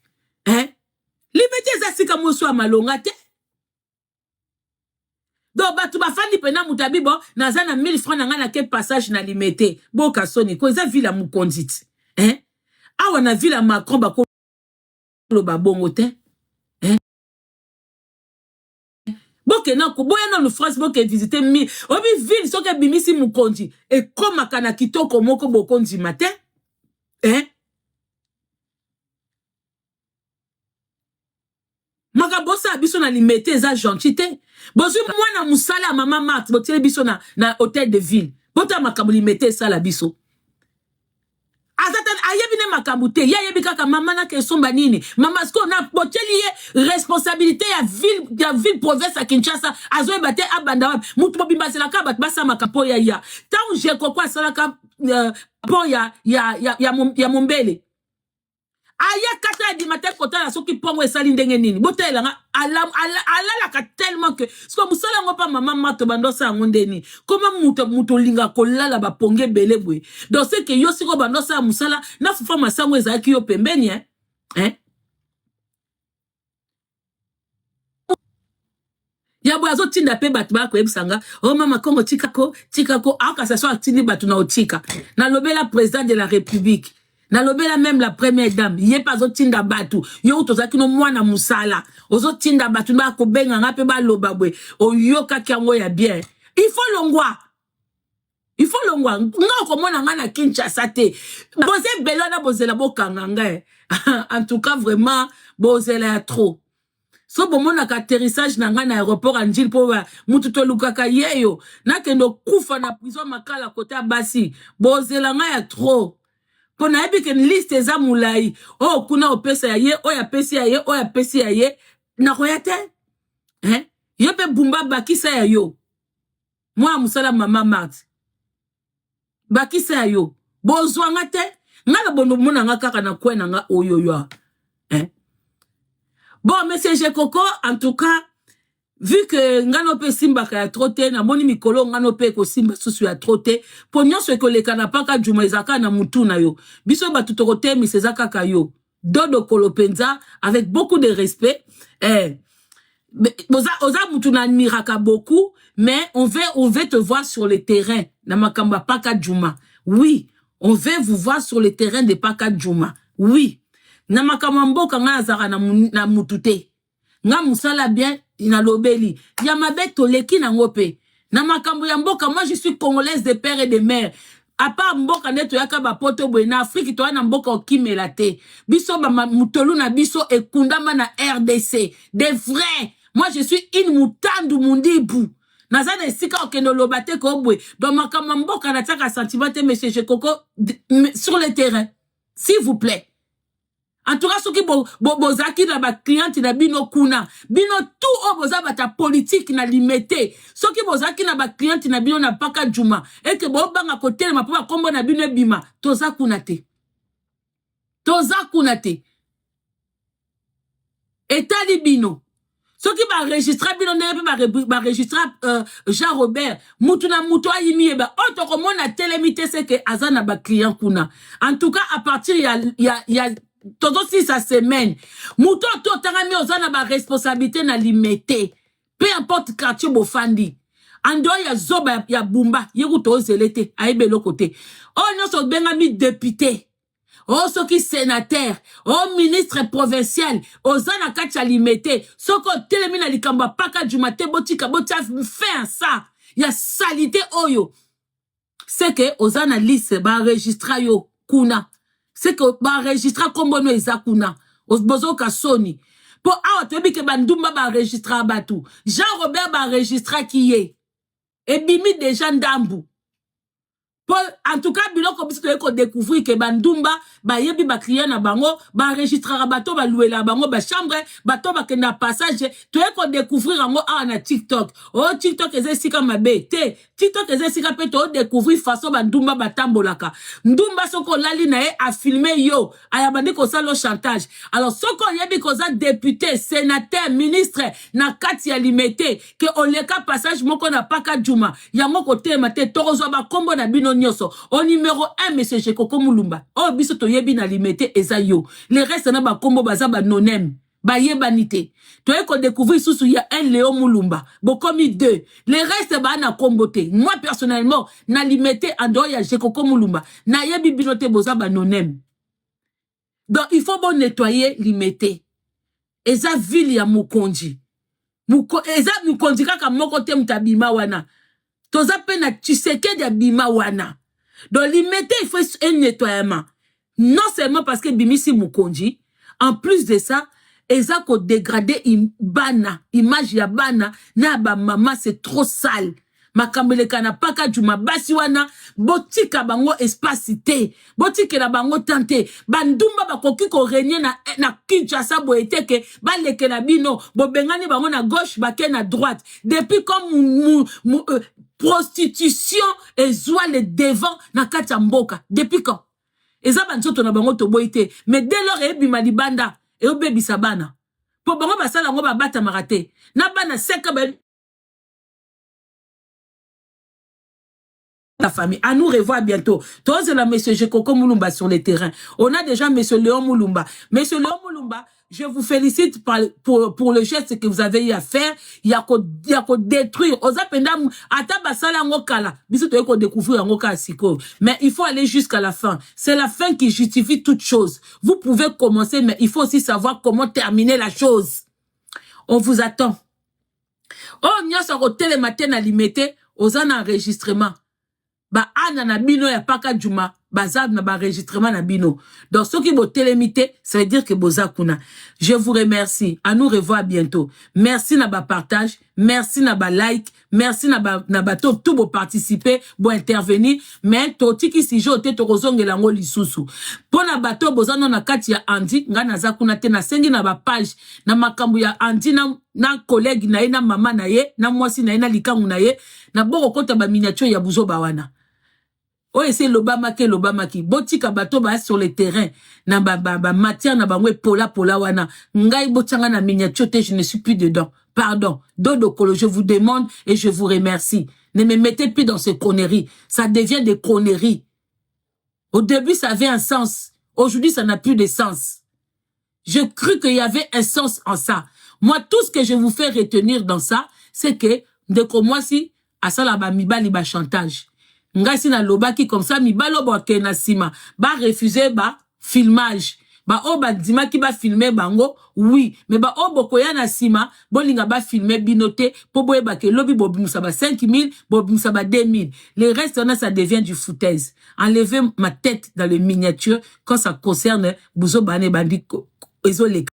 hein? Limete eza sika moso ya malonga te. Donc bato bafandi mpena moto abi bo naza na 1000 francs na ngai nake passage na Limete. Boka soni ko eza ville ya mokonzi ti. Hein? Awa na ville ya Macron bakoloba bongo te. Hein? Bokenda koboya nanu France boke visiter mi obi ville soki ebimisi mokonzi ekomaka na kitoko moko bokondima te. Hein? Makambo osala biso na Limete eza gentil te. Bozwi mwana mosala ya mama Marthe botieli biso na, na hotel de ville. Botala makambo Limete esala biso. Aza ta ayebi ne makambo te. Ye ayebi kaka mama na kesomba nini. Mama siko na botieli ye responsabilité ya ville ya ville province ya Kinshasa azoyeba te abanda wapi. Mutu mobimba azelaka bato basala makambo ya ya. Tango Jekoko asalaka pont ya ya ya ya, ya Mombele. Aya kata ya dima te kotala soki pongo esali ndenge nini botalela nga alalaka tellement que siko mosala yango mpa mama mato bando osala yango nde nini koma moto moto olingaka kolala bapongi ebele boye donc ce que yo sikoyo bando osala mosala na fufa masango ezalaki yo pembeni eh? Eh? Ya boye azotinda mpe bato baya koyebisa nga o oh, mama kongo tikako tikako akasa so atindi bato na otika nalobela président de la république nalobela meme la première dame ye mpe azotinda bato yo kutu ozalaki no mwana mosala ozotinda bato baya kobenga nga mpe baloba boye oyokaki yango ya bien il faut longwa il faut longwa nga okomona nga na Kinshasa te boza ebele wana bozela bokanga nga eh. En tout cas vraiment bozela ya trop so bomonaka atterrissage na ngai na aéroport ya Njili mpo mutu tolukaka yeyo nakende okufa na prison makala kote ya basi bozela ngai ya trop mpo nayebi ke liste eza molai oyo kuna opesa ya ye oyo apesi ya ye oyo apesi ya ye nakoya te eh? Yo mpe bumba bakisa ya yo mwana mosala mama Marthe bakisa ya yo bozwa nga te nga na bondo mona nga kaka na coin na nga oyo yo eh? Bon monsieur Jekoko, en tout cas vu que nga no mpe esimbaka ya trop te namoni mikolo nga no mpe ekosimba susu ya trop te mpo nyonso ekoleka na paka juma ezalaka na mutu na yo biso bato tokotemisa eza kaka yo dodo kolo mpenza avec beaucoup de respect eh. Oza, oza mutu na admiraka beaucoup mais on veut te voir sur le terrain na makambo ya paka juma. Oui, on veut vous voir sur le terrain de paka juma. Oui, na makambo ya mboka ngai azalaka na, na mutu te nga mosala bien nalobeli ya mabe toleki nango mpe na makambo ya mboka. Moi je suis congolaise de père et de mère. À part mboka nde toyaka bapoto boye na Afrique toya na mboka okimela te biso mutolu na biso ekundama na RDC de vrai. Moi je suis une mutandu mundibu naza na esika okende oloba te ko boye. Donc makambo ya mboka natiaka sentiment te. Monsieur Jekoko, sur le terrain s'il vous plaît. En tout cas soki bozalaki bo, bo na bacliente na bino kuna bino tout oyo boza bato ya politike na Limete soki bozalaki na bacliente na bino na paka juma eke bobanga kotelema mpo bakombo na bino ebima toza kuna te toza kuna te etali bino soki baregistra bino ndenge mpe baregistra Jean Robert mutu na mutu ayimi yeba oyo tokomona telemi te seke aza na baclient kuna. En tout cas à partir ya tozosilisa semaine mutu oyo to otangami oza na baresponsabilité na Limete peu importe quartier bofandi en dehors ya zoba ya bumba ye kutu ozele te ayebi eloko te oyo nyonso obengami député o soki sénateur o ministre provincial oza na kati ya Limete soki otelemi na likambo ya paka juma te botika botia fin ya sa ya saleté oyo seke oza na liste baenregistra yo kuna seke baenregistra nkombo no eza kuna bozoka soni mpo awa toyebi ke bandumba baenregistra bato. Jean Robert baenregistraki ye ebimi deja ndambu po en tout cas biloko biso toyei kodécouvrir ke bandumba bayebi baclient na bango baenregistraka bato baluelaka bango bachambre bato bakenda passage toyei kodécouvrir yango awa na TikTok. Oyo TikTok eza esika mabe te TikTok eza esika mpe todécouvrir façon bandumba batambolaka ndumba soki olali na ye afilme yo aya bandi kosala yo chantage. Alors soki oyebi koza député sénateur ministre na kati ya Limete ke oleka passage moko na paka juma yango kotelema te tokozwa bakombo na bino nyonso au numéro 1 monsieur Jekoko Mulumba oyo biso toyebi na Limete eza yo le reste na bakombo baza banoneme. Bayebani te. Toye ko découvrir susu ya un Léon Mulumba. Bokomi deux. Le reste ba na kombo te. Moi personnellement, na limete en dehors ya Jekoko Mulumba. Nayebi bino te boza ba nonem. Donc il faut bon nettoyer limete. Eza ville ya mokonzi. Eza mokonzi kaka moko te moto abima wana. Toza pe na Tshisekedi abima wana. Donc limete il faut un nettoiement. Non seulement parce que bimisi mokonzi, en plus de ça, eza ko dégrader bana, image ya bana na ba mama c'est trop sale. Makambo eleka na paka juma basi wana botika bango espace te, botikela bango temps te. Bandumba bakoki ko régner na Kinshasa boye te ke balekela bino, bobengani bango na gauche bake na droite. Depuis comme prostitution ezwa le devant na kati ya mboka. Depuis quand? Eza banzoto na bango toboyi te, mais dès lors eyebima libanda eyobebisa bana. Po bango basala yango babatamaka te. Na bana seka ba la famille. À nous revoir bientôt. Tozela monsieur Jekoko Mulumba sur le terrain. On a déjà monsieur Léon Mulumba. Monsieur Léon Mulumba, je vous félicite pour le geste que vous avez eu à faire. Il y a ko détruire. Oza penda ata basala ngo kala. Biso toyeko ko découvrir ngo kala siko. Mais il faut aller jusqu'à la fin. C'est la fin qui justifie toute chose. Vous pouvez commencer, mais il faut aussi savoir comment terminer la chose. On vous attend. Oh, nyonso ko telema te na limete, oza na enregistrement. Ba ana na bino ya paka juma, baza na ba enregistrement na bino. Donc ceux qui bo telemité, ça veut dire que boza kuna. Je vous remercie. À nous revoir bientôt. Merci na ba partage, merci na ba like, merci na ba to tout bo participer, bo intervenir, mais totiki si jo te tokozongela ngo lisusu. Pona bato boza na kati ya Andy, nga naza kuna te na sengi na ba page na makambo ya Andy na collègue na ye na mama na ye na mwasi na ye na likangu na ye na boko kota ba miniature ya buzoba wana. Oyo ese lobamaki lobamaki botika bato ba sur le terrain na ba matière na bango pola pola wana ngai botianga na miniature te, je ne suis plus dedans. Pardon Dodo Kolo, je vous demande et je vous remercie. Ne me mettez plus dans ces conneries, ça devient des conneries. Au début ça avait un sens, aujourd'hui ça n'a plus de sens. Je crus qu'il y avait un sens en ça. Moi, tout ce que je vous fais retenir dans ça, c'est que ndeko mwasi asala ba mibali ba chantage. Ngai si na lobaki comme ça mibalo ba ke na sima ba refuser ba filmage. Ba o ba ndimaki ba filmer bango, oui, mais ba o bokoya na sima bolinga ba filmer binote po boyeba ke lobi bobimisa ba 5000, bobimisa ba 2000. Le reste on a, ça devient du foutaise. Enlevez ma tête dans le miniature quand ça concerne buzo bane bandi ezoleka.